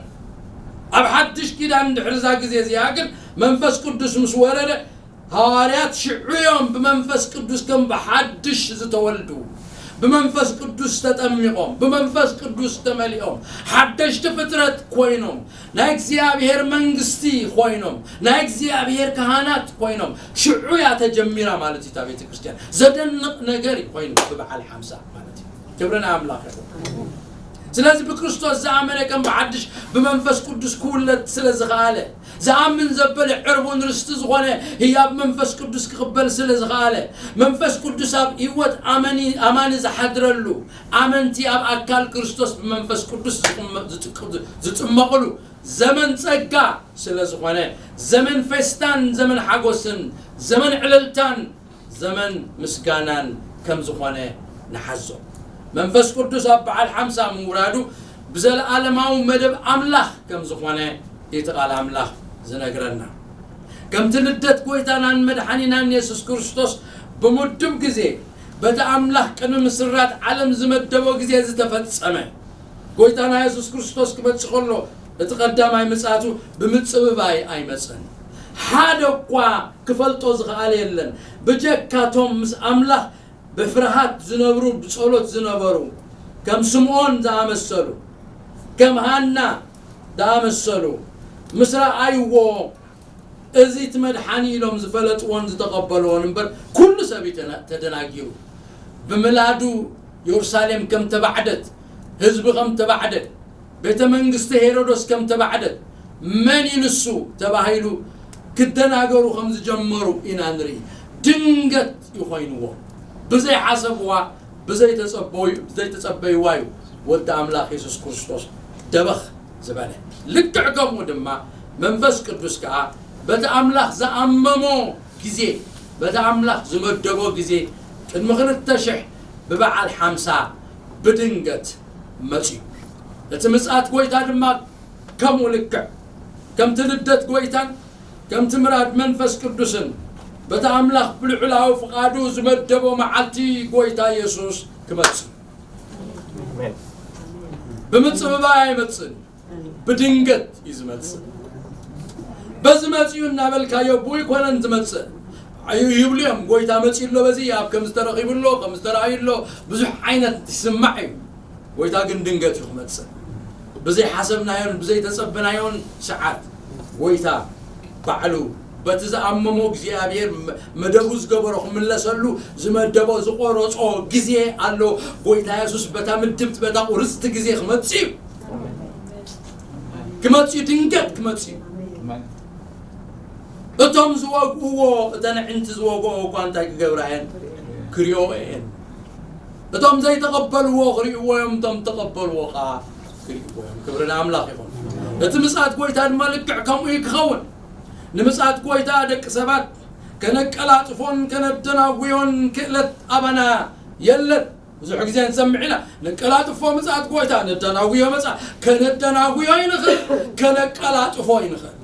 ኣብ ሓድሽ ኪዳን ድሕሪ እዛ ግዜ እዚኣ ግን መንፈስ ቅዱስ ምስ ወረደ፣ ሃዋርያት ሽዑ እዮም ብመንፈስ ቅዱስ ከም ብሓድሽ ዝተወልዱ፣ ብመንፈስ ቅዱስ ተጠሚቖም፣ ብመንፈስ ቅዱስ ተመሊኦም፣ ሓደሽቲ ፍጥረት ኮይኖም፣ ናይ እግዚኣብሔር መንግስቲ ኮይኖም፣ ናይ እግዚኣብሔር ካህናት ኮይኖም። ሽዑ እያ ተጀሚራ ማለት እዩ እታ ቤተ ክርስቲያን። ዘደንቕ ነገር እዩ ኮይኑ ብበዓል ሓምሳ ማለት እዩ። ክብሪ ንኣምላኽ ይኹን። ስለዚ ብክርስቶስ ዝኣመነ ከም ብሓድሽ ብመንፈስ ቅዱስ ክውለድ ስለ ዝኸኣለ፣ ዝኣምን ዘበለ ዕርቡን ርስቲ ዝኾነ ህያብ መንፈስ ቅዱስ ክቕበል ስለ ዝኸኣለ፣ መንፈስ ቅዱስ ኣብ ህይወት ኣመኒ-፣ ኣማኒ ዝሓድረሉ፣ ኣመንቲ ኣብ ኣካል ክርስቶስ ብመንፈስ ቅዱስ ዝቕመ-፣ ዝጥቅ-፣ ዝጥመቕሉ ዘመን ጸጋ ስለ ዝኾነ፣ ዘመን ፌስታን ዘመን ሓጎስን ዘመን ዕልልታን ዘመን ምስጋናን ከም ዝኾነ ንሓዞ። መንፈስ ቅዱስ ኣብ በዓል ሓምሳ ምውራዱ ብዘለኣለማዊ መደብ ኣምላኽ ከም ዝኾነ እቲ ቃል ኣምላኽ ዝነግረና። ከምቲ ልደት ጎይታናን መድሓኒናን የሱስ ክርስቶስ ብምዱብ ግዜ በቲ ኣምላኽ ቅድሚ ምስራት ዓለም ዝመደቦ ግዜ ዝተፈጸመ፣ ጎይታና የሱስ ክርስቶስ ክመጽእ ከሎ እቲ ቀዳማይ ምጽኣቱ ብምጽብባይ ኣይመጸን። ሓደ እኳ ክፈልጦ ዝኸኣለ የለን። ብጀካቶም ምስ ኣምላኽ ብፍርሃት ዝነብሩ፣ ብጸሎት ዝነበሩ፣ ከም ስምዖን ዝኣመሰሉ፣ ከም ሃና ዝኣመሰሉ፣ ምስ ረኣይዎ፣ እዚ እቲ መድሓኒ ኢሎም ዝፈለጥዎን ዝተቐበልዎን እምበር፣ ኩሉ ሰብ እዩ ተና-፣ ተደናጊሩ። ብምላዱ የሩሳሌም ከም ተባዕደት፣ ህዝቢ ከም ተባዕደ፣ ቤተ መንግስቲ ሄሮዶስ ከም ተባዕደት፣ መን እዩ ንሱ ተባሂሉ ክደናገሩ ከም ዝጀመሩ ኢና ንርኢ። ድንገት እዩ ኮይንዎ። ብዘይሓሰብዋ፣ ብዘይተጸበዩ-፣ ብዘይተጸበይዋ እዩ ወዲ ኣምላኽ የሱስ ክርስቶስ ደበኽ ዝበለ። ልክዕ ከምኡ ድማ መንፈስ ቅዱስ ከኣ በቲ ኣምላኽ ዝኣመሞ ግዜ፣ በቲ ኣምላኽ ዝመደቦ ግዜ፣ ቅድሚ ክልተ ሽሕ ብበዓል ሓምሳ ብድንገት መጺኡ። እቲ ምጽኣት ጐይታ ድማ ከምኡ ልክዕ ከምቲ ልደት ጐይታን ከምቲ ምራድ መንፈስ ቅዱስን በቲ ኣምላኽ ብልዑላዊ ፍቓዱ ዝመደቦ መዓልቲ ጐይታ የሱስ ክመጽእ። ብምጽብባይ ኣይመጽእን፣ ብድንገት እዩ ዝመጽእ። በዚ መጺኡ እናበልካዮ ብኡ ኣይኮነን ዝመጽእ። ኣዩ ይብሉ እዮም፣ ጐይታ መጺኡ ኣሎ፣ በዚ ኣብ ከምዚ ተረኺቡ ኣሎ፣ ከምዚ ተራእዩ ኣሎ፣ ብዙሕ ዓይነት ይስማዕ እዩ። ጐይታ ግን ድንገት እዩ ክመጽእ። ብዘይሓሰብናዮን ብዘይተጸበናዮን ሰዓት ጐይታ ባዕሉ በቲ ዝኣመሞ እግዚኣብሔር መ-፣ መደቡ ዝገበሮ ክምለሰሉ ዝመደቦ ዝቖረጾ ግዜ ኣሎ። ጐይታ የሱስ በታ ምድብቲ በታ ቁርጽቲ ግዜ ክመጽእ እዩ። ክመጽእ እዩ፣ ድንገት ክመጽእ እዩ። እቶም ዝወግእዎ፣ እተን ኣዕንቲ ዝወግኦ እኳ እንታይ ክገብራ እየን? ክሪኦ እየን። እቶም ዘይተቐበልዎ ክሪእዎ እዮም፣ እቶም ተቐበልዎ ኸዓ ክሪእዎ እዮም። ክብሪ ንኣምላኽ ይኹን። እቲ ምጽኣት ጐይታ ድማ ልክዕ ከምኡ እዩ ክኸውን። ንምጽኣት ጐይታ ደቂ ሰባት ከነቀላጥፎን ከነደናጉዮን ክእለት ኣባና የለን። ብዙሕ ግዜ ንሰምዕ ኢና፣ ነቀላጥፎ ምጽኣት ጐይታ፣ ነደናጉዮ መጻ፣ ከነደናጉዮ ይንኽእል፣ ከነቀላጥፎ ይንኽእል።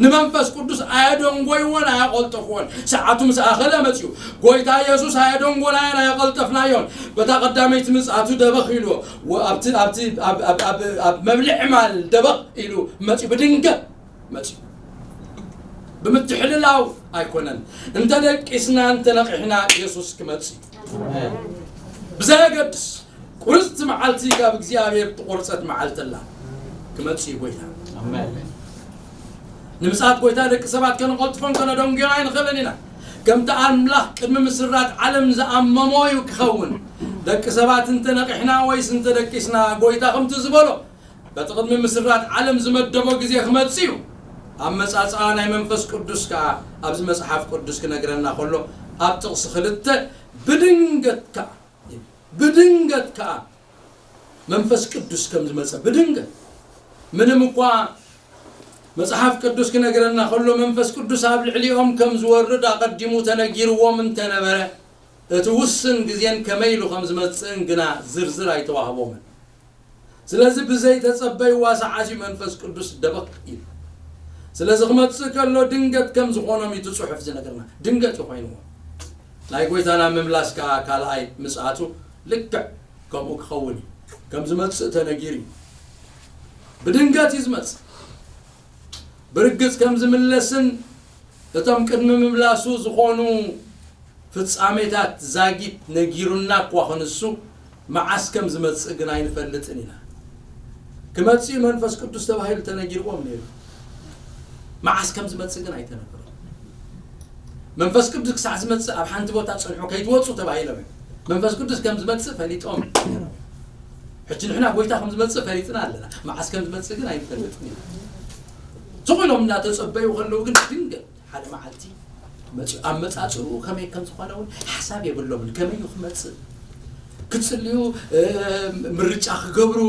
ንመንፈስ ቅዱስ ኣየደንጎይዎን ኣየቐልጠፍዎን። ሰዓቱ ምስ ኣኸለ መጺኡ። ጐይታ የሱስ ኣየደንጎናዮን ኣየቐልጠፍናዮን። በታ ቀዳመይቲ ምጽኣቱ ደበኽ ኢልዎ። ወ-፣ ኣብቲ፣ ኣብቲ፣ ኣብ፣ ኣብ፣ ኣብ፣ ኣብ መብልዒ ማል ደበኽ ኢሉ መጺኡ። ብድንገት መጺኡ። ብምትሕልላው ኣይኮነን። እንተ ደቂስና፣ እንተ ነቒሕና፣ የሱስ ክመጽእ እዩ። ብዘየገድስ፣ ቁርጽቲ መዓልቲ ካብ እግዚኣብሔር እተቖርጸት መዓልቲ ኣላ። ክመጽእ እዩ ጐይታ። ኣሜን። ንምጽኣት ጐይታ ደቂ ሰባት ከነቐልጥፎን ከነደንጉዮን ኣይንኽእልን ኢና። ከምቲ ኣምላኽ ቅድሚ ምስራት ዓለም ዝኣመሞ እዩ ክኸውን። ደቂ ሰባት እንተ ነቒሕና ወይስ እንተ ደቂስና፣ ጐይታ ከምቲ ዝበሎ፣ በቲ ቅድሚ ምስራት ዓለም ዝመደቦ ግዜ ክመጽእ እዩ። ኣመጻጽኣ ናይ መንፈስ ቅዱስ ከኣ ኣብዚ መጽሓፍ ቅዱስ ክነግረና ከሎ፣ ኣብ ጥቕሲ ክልተ፣ ብድንገት ከኣ፣ ብድንገት ከኣ መንፈስ ቅዱስ ከም ዝመጸ፣ ብድንገት፣ ምንም እኳ መጽሓፍ ቅዱስ ክነግረና ከሎ መንፈስ ቅዱስ ኣብ ልዕሊኦም ከም ዝወርድ ኣቐዲሙ ተነጊርዎም እንተነበረ፣ እቲ ውስን ግዜን ከመይ ኢሉ ከም ዝመጽእን ግና ዝርዝር ኣይተዋህቦምን። ስለዚ ብዘይተጸበይዋ ሰዓት እዩ መንፈስ ቅዱስ ደበኽ ኢሉ። ስለዚ ክመጽእ ከሎ ድንገት ከም ዝኾኖም እዩ እቲ ጽሑፍ ዝነግርና። ድንገት እዩ ኮይንዎ። ናይ ጐይታና ምምላስ ከኣ ካልኣይ ምጽኣቱ ልክዕ ከምኡ ክኸውን እዩ። ከም ዝመጽእ ተነጊሩ እዩ። ብድንገት እዩ ዝመጽእ። ብርግጽ ከም ዝምለስን እቶም ቅድሚ ምምላሱ ዝኾኑ ፍጻሜታት ዛጊት ነጊሩና እኳ ክንሱ፣ መዓስ ከም ዝመጽእ ግን ኣይንፈልጥን ኢና። ክመጽእ እዩ መንፈስ ቅዱስ ተባሂሉ ተነጊርዎም ነይሩ። መዓስ ከም ዝመጽእ ግን ኣይተነገሮም። መንፈስ ቅዱስ ክሳዕ ዝመጽእ ኣብ ሓንቲ ቦታ ጽንሑ ከይትወጹ ተባሂሎም እዮም። መንፈስ ቅዱስ ከም ዝመጽእ ፈሊጦም እዮም። ሕጂ ንሕና ጐይታ ከም ዝመጽእ ፈሊጥና ኣለና። መዓስ ከም ዝመጽእ ግን ኣይንፈልጥን ኢና። ስቕ ኢሎም እናተጸበዩ ከለዉ ግን ድንገት ሓደ መዓልቲ መጺኡ። ኣመጻጽእኡ ከመይ ከም ዝኾነ እውን ሓሳብ የብሎምን። ከመይ እዩ ክመጽእ? ክጽልዩ፣ እ፣ ምርጫ ክገብሩ፣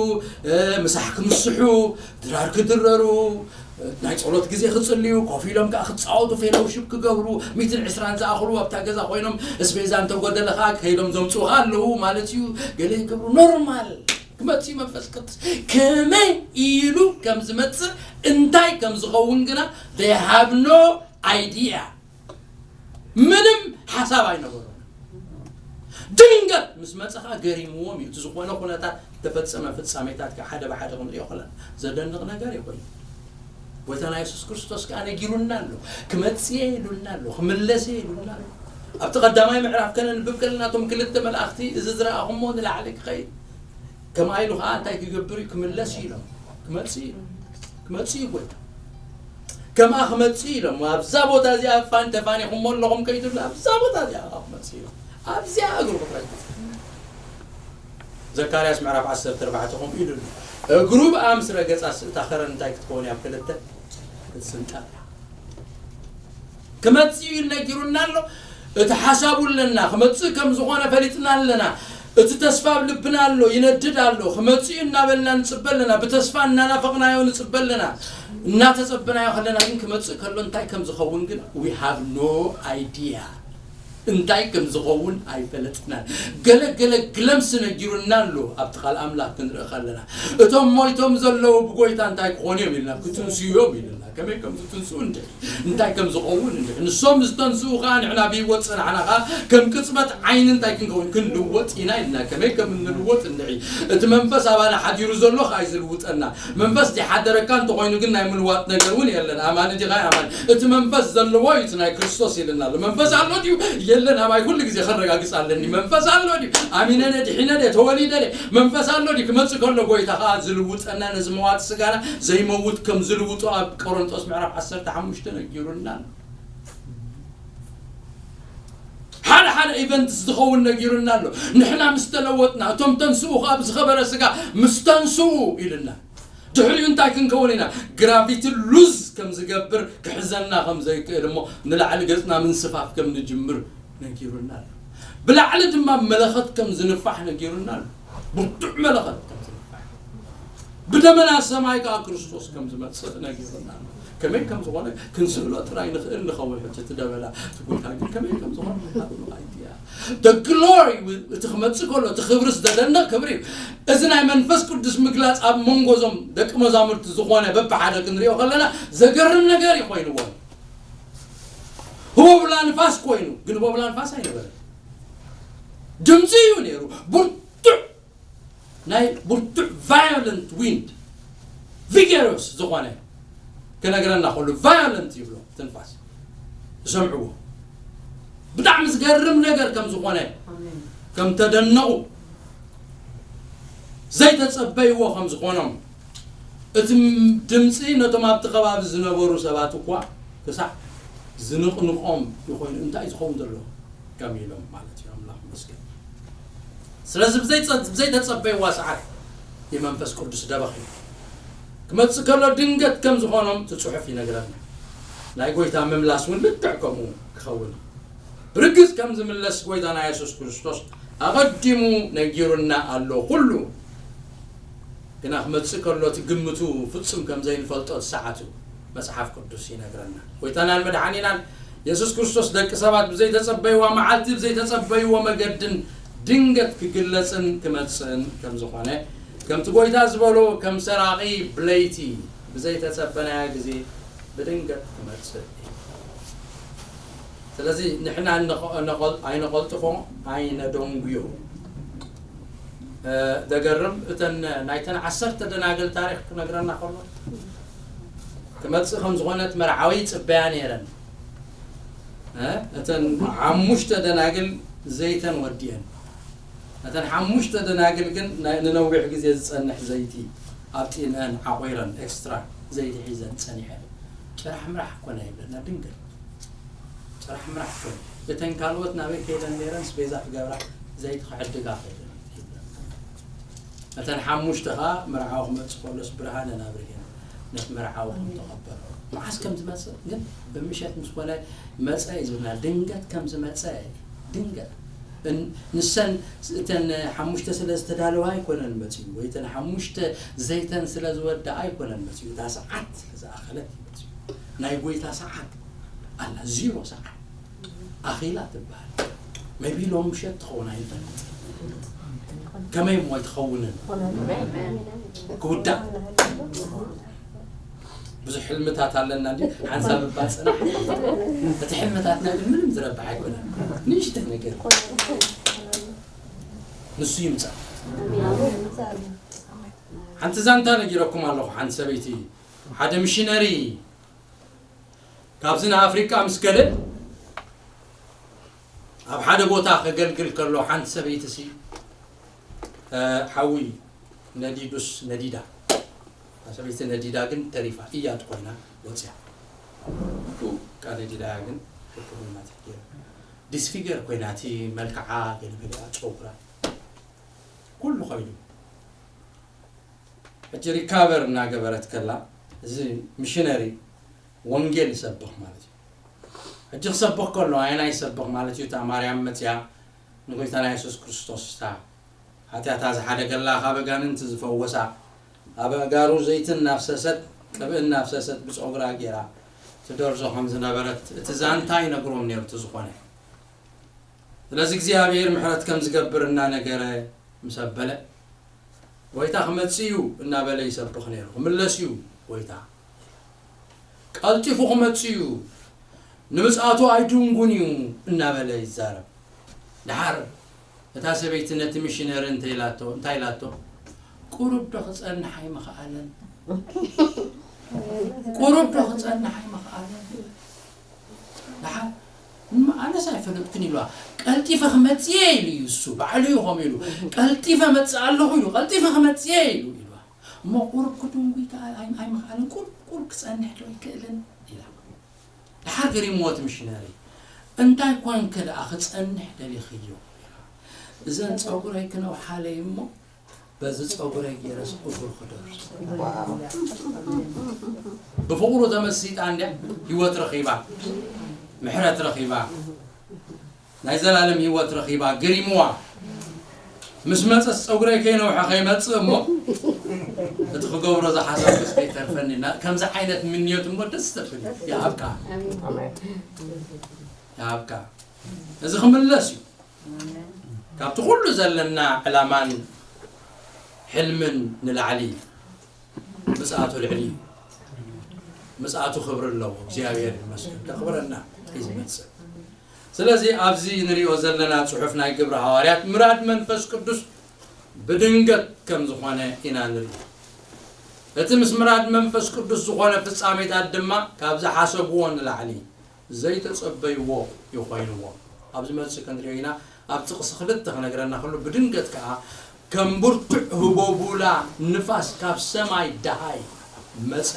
እ፣ ምሳሕ ክምስሑ፣ ድራር ክድረሩ፣ እ፣ ናይ ጸሎት ግዜ ክጽልዩ፣ ኮፍ ኢሎም ከኣ ክጻወቱ፣ ፌሎውሺፕ ክገብሩ፣ ሚትን ዕስራን ዝኣኽሉ ኣብታ ገዛ ኮይኖም፣ እስቤዛ እንተጎደለ ከኣ ከይዶም ዘምጽኡ ከኣ ኣለዉ ማለት እዩ። ገለ ይገብሩ። ኖርማል። ክመጽእ እዩ መንፈስ ቅዱስ። ከመይ ኢሉ ከም ዝመጽእ፣ እንታይ ከም ዝኸውን ግና they have no idea። ምንም ሓሳብ ኣይነበሮም። ድንገት ምስ መጸ ኸኣ ገሪምዎም እዩ። እቲ ዝኾነ ኩነታት፣ ተፈጸመ ፍጻሜታት ከኣ ሓደ ብሓደ ክንሪኦ ከለና ዘደንቕ ነገር እዩ ኮይኑ። ጐይታና የሱስ ክርስቶስ ከኣ ነጊሩና ኣሎ። ክመጽእ እየ ኢሉና ኣሎ። ክምለስ እየ ኢሉና ኣሎ። ኣብቲ ቀዳማይ ምዕራፍ ከነንብብ ከለና፣ እቶም ክልተ መላእኽቲ፣ እዚ ዝረኣኹሞ ንላዕሊ ክኸይድ፣ ከምኣ ኢሉ ኸኣ እንታይ ክገብር እዩ? ክምለስ እዩ ኢሎም። ክመጽእ እዩ። ክመጽእ እዩ ጐይታ። ከምኣ ክመጽእ እዩ ኢሎም። ኣብዛ ቦታ እዚኣ ፋን ተፋኒኹሞ ኣለኹም ከይትብሉ፣ ኣብዛ ቦታ እዚኣ ኸኣ ክመጽእ እዩ ኢሎም። ኣብዚኣ እግሩ ክትረግጽ። ዘካርያስ ምዕራፍ ዓሰርተ ኣርባዕተ ከምኡ ኢሉ ኣሎ። እግሩ ብኣ ምስ ረገጻ፣ ስእታ ኸረን እንታይ ክትከውን እያ? ኣብ ክልተ ክትስንጠር እያ። ክመጽእ እዩ ነጊሩና ኣሎ። እቲ ሓሳቡ ኣለና። ክመጽእ ከም ዝኾነ ፈሊጥና ኣለና። እቲ ተስፋ ኣብ ልብና ኣሎ፣ ይነድድ ኣሎ። ክመጽእ እዩ እናበልና ንጽበ ኣለና፣ ብተስፋ እናናፈቕናዮ ንጽበ ኣለና። እናተጸበናዮ ከለና ግን ክመጽእ ከሎ እንታይ ከም ዝኸውን ግን we have no idea። እንታይ ከም ዝኸውን ኣይፈለጥናን። ገለ ገለ ግለምስ ነጊሩና ኣሎ። ኣብቲ ቃል ኣምላኽ ክንርኢ ከለና እቶም ሞይቶም ዘለዉ ብጎይታ እንታይ ክኾኑ እዮም ኢልና፣ ክትንስኡ እዮም ኢልና። ከመይ ከም ዝትንስኡ እንድዒ፣ እንታይ ከም ዝኸውን እንድዒ፣ ንሶም ዝተንስኡ ኸዓ ንሕና ብህይወት ጸናሕና ኸዓ ከም ቅጽበት ዓይኒ እንታይ ክንከውን፣ ክንልወጥ ኢና ኢልና። ከመይ ከም እንልወጥ እንድዒ፣ እቲ መንፈስ ኣባና ሓዲሩ ዘሎ ኸዓ እዩ ዝልውጠና። መንፈስ ዘይሓደረካ እንተኾይኑ ግን ናይ ምልዋጥ ነገር እውን የለን። ኣማኒ ዲኻ ኣማኒ? እቲ መንፈስ ዘለዎ እዩ እቲ ናይ ክርስቶስ ኢልና ኣሎ። መንፈስ ኣሎ ድዩ የለን? ኣባይ ኩሉ ግዜ ከረጋግጽ ኣለኒ። መንፈስ ኣሎ ድዩ? ኣሚነ ድየ፣ ድሒነ ድየ፣ ተወሊደ ድየ? መንፈስ ኣሎ ድዩ? ክመጽእ ከሎ ጎይታ ኸዓ ዝልውጠና፣ ነዚ መዋጥ ስጋና ዘይመውት ከም ዝልውጦ ኣብ ቆሮንቶስ ምዕራፍ ዓሰርተ ሓሙሽተ ነጊሩና ኣሎ። ሓደ ሓደ ኢቨንትስ ዝኸውን ነጊሩና ኣሎ። ንሕና ምስ ተለወጥና፣ እቶም ተንስኡ ኸዓ ብዝኸበረ ስጋ ምስ ተንስኡ ኢልና። ድሕሪኡ እንታይ ክንከውን ኢና? ግራቪቲ ሉዝ ከም ዝገብር፣ ክሕዘና ከም ዘይክእል እሞ ንላዕሊ ገጽና ምንስፋፍ ከም ንጅምር ነጊሩና ኣሎ። ብላዕሊ ድማ መለኸት ከም ዝንፋሕ ነጊሩና ኣሎ። ብርቱዕ መለኸት ከም ዝንፋሕ፣ ብደመና ሰማይ ከዓ ክርስቶስ ከም ዝመጽእ ነጊሩና ኣሎ። ከመይ ከም ዝኾነ ክንስእሎ ጥራይ ንኽእል ንኸውን። ሕጂ እቲ ደበና፣ እቲ ጎይታ ግን ከመይ ከም ዝኾነ we have no idea። The glory፣ እቲ ክመጽእ ከሎ እቲ ክብሪ፣ ዝደደንቕ ክብሪ እዩ። እዚ ናይ መንፈስ ቅዱስ ምግላጽ ኣብ መንጎ እዞም ደቂ መዛሙርቲ ዝኾነ በብሓደ ክንሪኦ ከለና ዘገርም ነገር እዩ ኮይንዎም። ህቦብላ ንፋስ ኮይኑ፣ ግን ህቦብላ ንፋስ ኣይነበረን። ድምፂ እዩ ነይሩ። ብርቱዕ፣ ናይ ብርቱዕ፣ violent wind፣ vigorous ዝኾነ፣ ክነግረና ከሎ violent ይብሎ ትንፋስ። ዝሰምዕዎ ብጣዕሚ ዝገርም ነገር ከም ዝኾነ፣ ከም ተደነቑ፣ ዘይተጸበይዎ ከም ዝኾኖም፣ እቲ ድምፂ ነቶም ኣብቲ ከባቢ ዝነበሩ ሰባት እኳ ክሳዕ ዝንቕንቖም ይኾይኑ። እንታይ ዝኸውን ዘሎ ከም ኢሎም ማለት እዩ። ኣምላኽ ይመስገን። ስለዚ ብዘይጸ-፣ ብዘይተጸበይዋ ሰዓት የመንፈስ ቅዱስ ደበኽ እዩ። ክመጽእ ከሎ ድንገት ከም ዝኾኖም እቲ ጽሑፍ ይነግረና። ናይ ጎይታ ምምላስ እውን ልክዕ ከምኡ ክኸውን እዩ። ብርግጽ ከም ዝምለስ ጎይታና የሱስ ክርስቶስ ኣቐዲሙ ነጊሩና ኣሎ። ኩሉ ግና ክመጽእ ከሎ እቲ ግምቱ ፍጹም ከም ዘይንፈልጦ እቲ ሰዓቱ መጽሓፍ ቅዱስ ይነግረና። ጎይታናን መድሓኒናን የሱስ ክርስቶስ ደቂ ሰባት ብዘይተጸበይዋ መዓልቲ ብዘይተጸበይዎ መገድን ድንገት ክግለጽን ክመጽእን ከም ዝኾነ፣ ከምቲ ጎይታ ዝበሎ፣ ከም ሰራቒ ብለይቲ ብዘይተጸበናያ ግዜ ብድንገት ክመጽእ እዩ። ስለዚ ንሕና እንኸ-፣ ነቐል-፣ ኣይነቐልጥፎ፣ ኣይነደንጉዮ። እ፣ ደገርም፣ እተን ናይተን ዓሰርተ ደናግል ታሪኽ ክነግረና ከሎ፣ ክመጽእ ከም ዝኾነ እቲ መርዓዊ ይጽበያ ነይረን። እ፣ እተን ሓሙሽተ ደናግል ዘይተን ወዲአን። እተን ሓሙሽተ ደናግል ግን ናይ፣ ንነዊሕ ግዜ ዝጸንሕ ዘይቲ ኣብ ጢነን ዓቑረን፣ ኤክስትራ ዘይቲ ሒዘን ጸኒሐን። ጭራሕ ምራሕ ኮነ ይብለና ድንግል። ጭራሕ ምራሕ ኮነ። እተን ካልኦት ናበይ ከይደን ነይረን? ስቤዛ ክገብራ፣ ዘይቲ ክዕድጋ ከይደን ይብለና። እተን ሓሙሽተ ኸኣ መርዓዊ ክመጽእ ከሎስ ብርሃነን ኣብሪሄን ነቲ መርዓዊ ከም ተቐበሎ። መዓስ ከም ዝመጽእ ግን ብምሸት ምስ ኮነ መጸ እዩ ዝብልና። ድንገት ከም ዝመጸ፣ ድንገት። እን-፣ ንሰን እተን ሓሙሽተ ስለ ዝተዳለዋ ኣይኮነን መጺኡ፣ ወይ እተን ሓሙሽተ ዘይተን ስለ ዝወድኣ ኣይኮነን መጺኡ። እታ ሰዓት ስለ ዝኣኸለት እዩ መጺኡ። ናይ ጎይታ ሰዓት ኣላ፣ ዚሮ ሰዓት። ኣኺላ ትበሃል። ሜቢ ሎም ምሸት ትኸውን ኣይንፈልጥ። ከመይ እሞ ኣይትኸውንን? ክውዳእ። ብዙሕ ሕልምታት ኣለና እንዲ፣ ሓንሳብ እባ ጽናሕ። እቲ ሕልምታትና ግን ምንም ዝረብሕ ኣይኮነን። ንእሽተይ ነገር። ንሱ ይምጻእ። ሓንቲ ዛንታ ነጊረኩም ኣለኹ። ሓንቲ ሰበይቲ፣ ሓደ ሚሽነሪ ካብዚ ንኣፍሪቃ ምስ ከደ፣ ኣብ ሓደ ቦታ ከገልግል ከሎ፣ ሓንቲ ሰበይቲ ሲ፣ እ፣ ሓዊ ነዲዱስ ነዲዳ። እታ ሰበይቲ ነዲዳ ግን ተሪፋ፣ እያት ኮይና ወጽያ። ጡቃ ነዲዳ ግን ሕክምና ተገይሩ። ዲስፊገር ኮይና፣ እቲ መልክዓ፣ ገለመለኣ፣ ጨጉራ፣ ኩሉ ከይዱ። ሕጂ ሪካቨር እናገበረት ከላ፣ እዚ ሚሽነሪ ወንጌል ይሰብኽ ማለት እዩ። ሕጂ ክሰብኽ ከሎ፣ ኣየናይ ይሰብኽ ማለት እዩ? እታ ማርያም መጽያ ንጎይታና የሱስ ክርስቶስ እታ ሓጢኣታ ዝሓደገላ፣ ካብ ኣጋንንቲ ዝፈወሳ፣ ኣብ ኣእጋሩ ዘይቲ እናፍሰሰት ቅብእ እናፍሰሰት ብጸጉራ ገይራ ትደርዞ ከም ዝነበረት እቲ ዛንታ ይነግሮም ነይሩ። እቲ ዝኾነ ስለዚ እግዚኣብሔር ምሕረት ከም ዝገብር እናነገረ ምስ ኣበለ፣ ጎይታ ክመጽእ እዩ እናበለ ይሰብኽ ነይሩ። ክምለስ እዩ ጎይታ፣ ቀልጢፉ ክመጽእ እዩ፣ ንምጽኣቱ ኣይድንጉን እዩ እናበለ ይዛረብ። ደሓር እታ ሰበይቲ ነቲ ሚሽነሪ እንታይ ኢላቶ እንታይ ኢላቶ? ቁሩብ ዶ ክጸንሕ ኣይምኽኣለን? ቁሩብ ዶ ክጸንሕ ኣይምኽኣለን? ደሓር እማ ኣነስ ኣይፈለጥኩን ኢልዋ። ቀልጢፈ ክመጽእ እየ ኢሉ እዩ እሱ ባዕሉ እዩ ከምኡ ኢሉ። ቀልጢፈ መጽእ ኣለኹ ኢሉ፣ ቀልጢፈ ክመጽእ እየ ኢሉ ኢልዋ። እሞ ቁሩብ ክድንጉይ ከኣ ኣይ- ኣይምኽኣልን፣ ቁሩብ ቁሩብ ክጸንሕ ዶ ኣይክእልን ኢላ። ደሓር ገሪምዎ እቲ ሚሽነሪ። እንታይ ኮንከ ደኣ ክጸንሕ ደሊኽዮ? እዘን ጸጉረይ ክነውሓለይ እሞ በዚ ጸጉረይ ገይረስ እግሩ ክደርስ። ብፍቕሩ ተመሲጣ እንድያ ህይወት ረኺባ፣ ምሕረት ረኺባ፣ ናይ ዘላለም ህይወት ረኺባ። ገሪምዋ። ምስ መጸስ ጸጉረይ ከይነውሐ ከይመጽእ እሞ እቲ ክገብሮ ዝሓሰብኩስ ከይተርፈኒ። ከምዚ ዓይነት ምንዮት እሞ ደስ ዘብል እዩ። ይሃብካ። ይሃብካ። እዚ ክምለስ እዩ። ካብቲ ኩሉ ዘለና ዕላማን ሕልምን ንላዕሊ ምጽኣቱ ልዕሊ እዩ። ምጽኣቱ ክብሪ ኣለዎ። እግዚኣብሔር ይመስገን። ከኽብረና እዩ ዝመጽእ። ስለዚ ኣብዚ ንሪኦ ዘለና ጽሑፍ ናይ ግብሪ ሃዋርያት ምራድ መንፈስ ቅዱስ ብድንገት ከም ዝኾነ ኢና ንርኢ። እቲ ምስ ምራድ መንፈስ ቅዱስ ዝኾነ ፍጻሜታት ድማ ካብ ዝሓሰብዎ ንላዕሊ ዘይተጸበይዎ እዩ ኮይንዎ። ኣብዚ መልሲ ክንሪኦ ኢና። ኣብ ጥቕሲ ክልተ ክነግረና ከሎ ብድንገት ከኣ ከም ብርቱዕ ህቦቡላ ንፋስ ካብ ሰማይ ደሃይ መጸ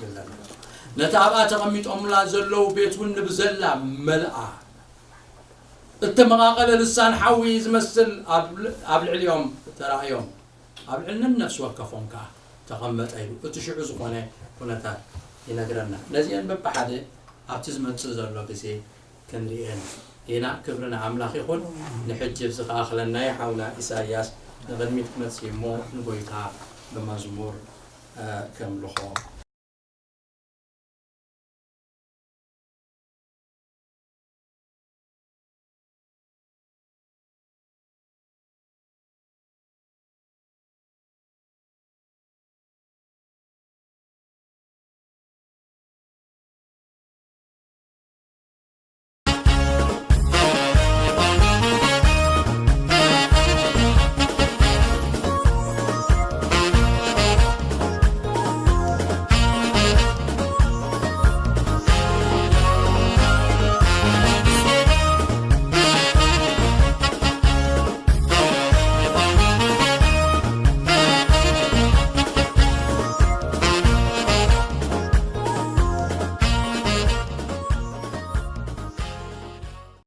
ይብለና። ነቲ ኣብኣ ተቐሚጦምላ ዘለዉ ቤት እውን ንብዘላ መልኣ። እተመቓቐለ ልሳን ሓዊ ዝመስል ኣብ ል- ኣብ ልዕሊኦም ተራእዮም። ኣብ ልዕሊ ነፍሲ ወከፎም ከኣ ተቐመጠ ኢሉ እቲ ሽዑ ዝኾነ ኩነታት ይነግረና። ነዚአን በብሓደ ኣብቲ ዝመጽእ ዘሎ ግዜ ክንርእየን ኢና። ክብሪ ንኣምላኽ ይኹን። ንሕጂ ኣብዚ ክኣኽለና እዩ። ሓውና ኢሳይያስ ንቕድሚት ክመጽእ እሞ ንጎይታ ብመዝሙር ከምልኾ።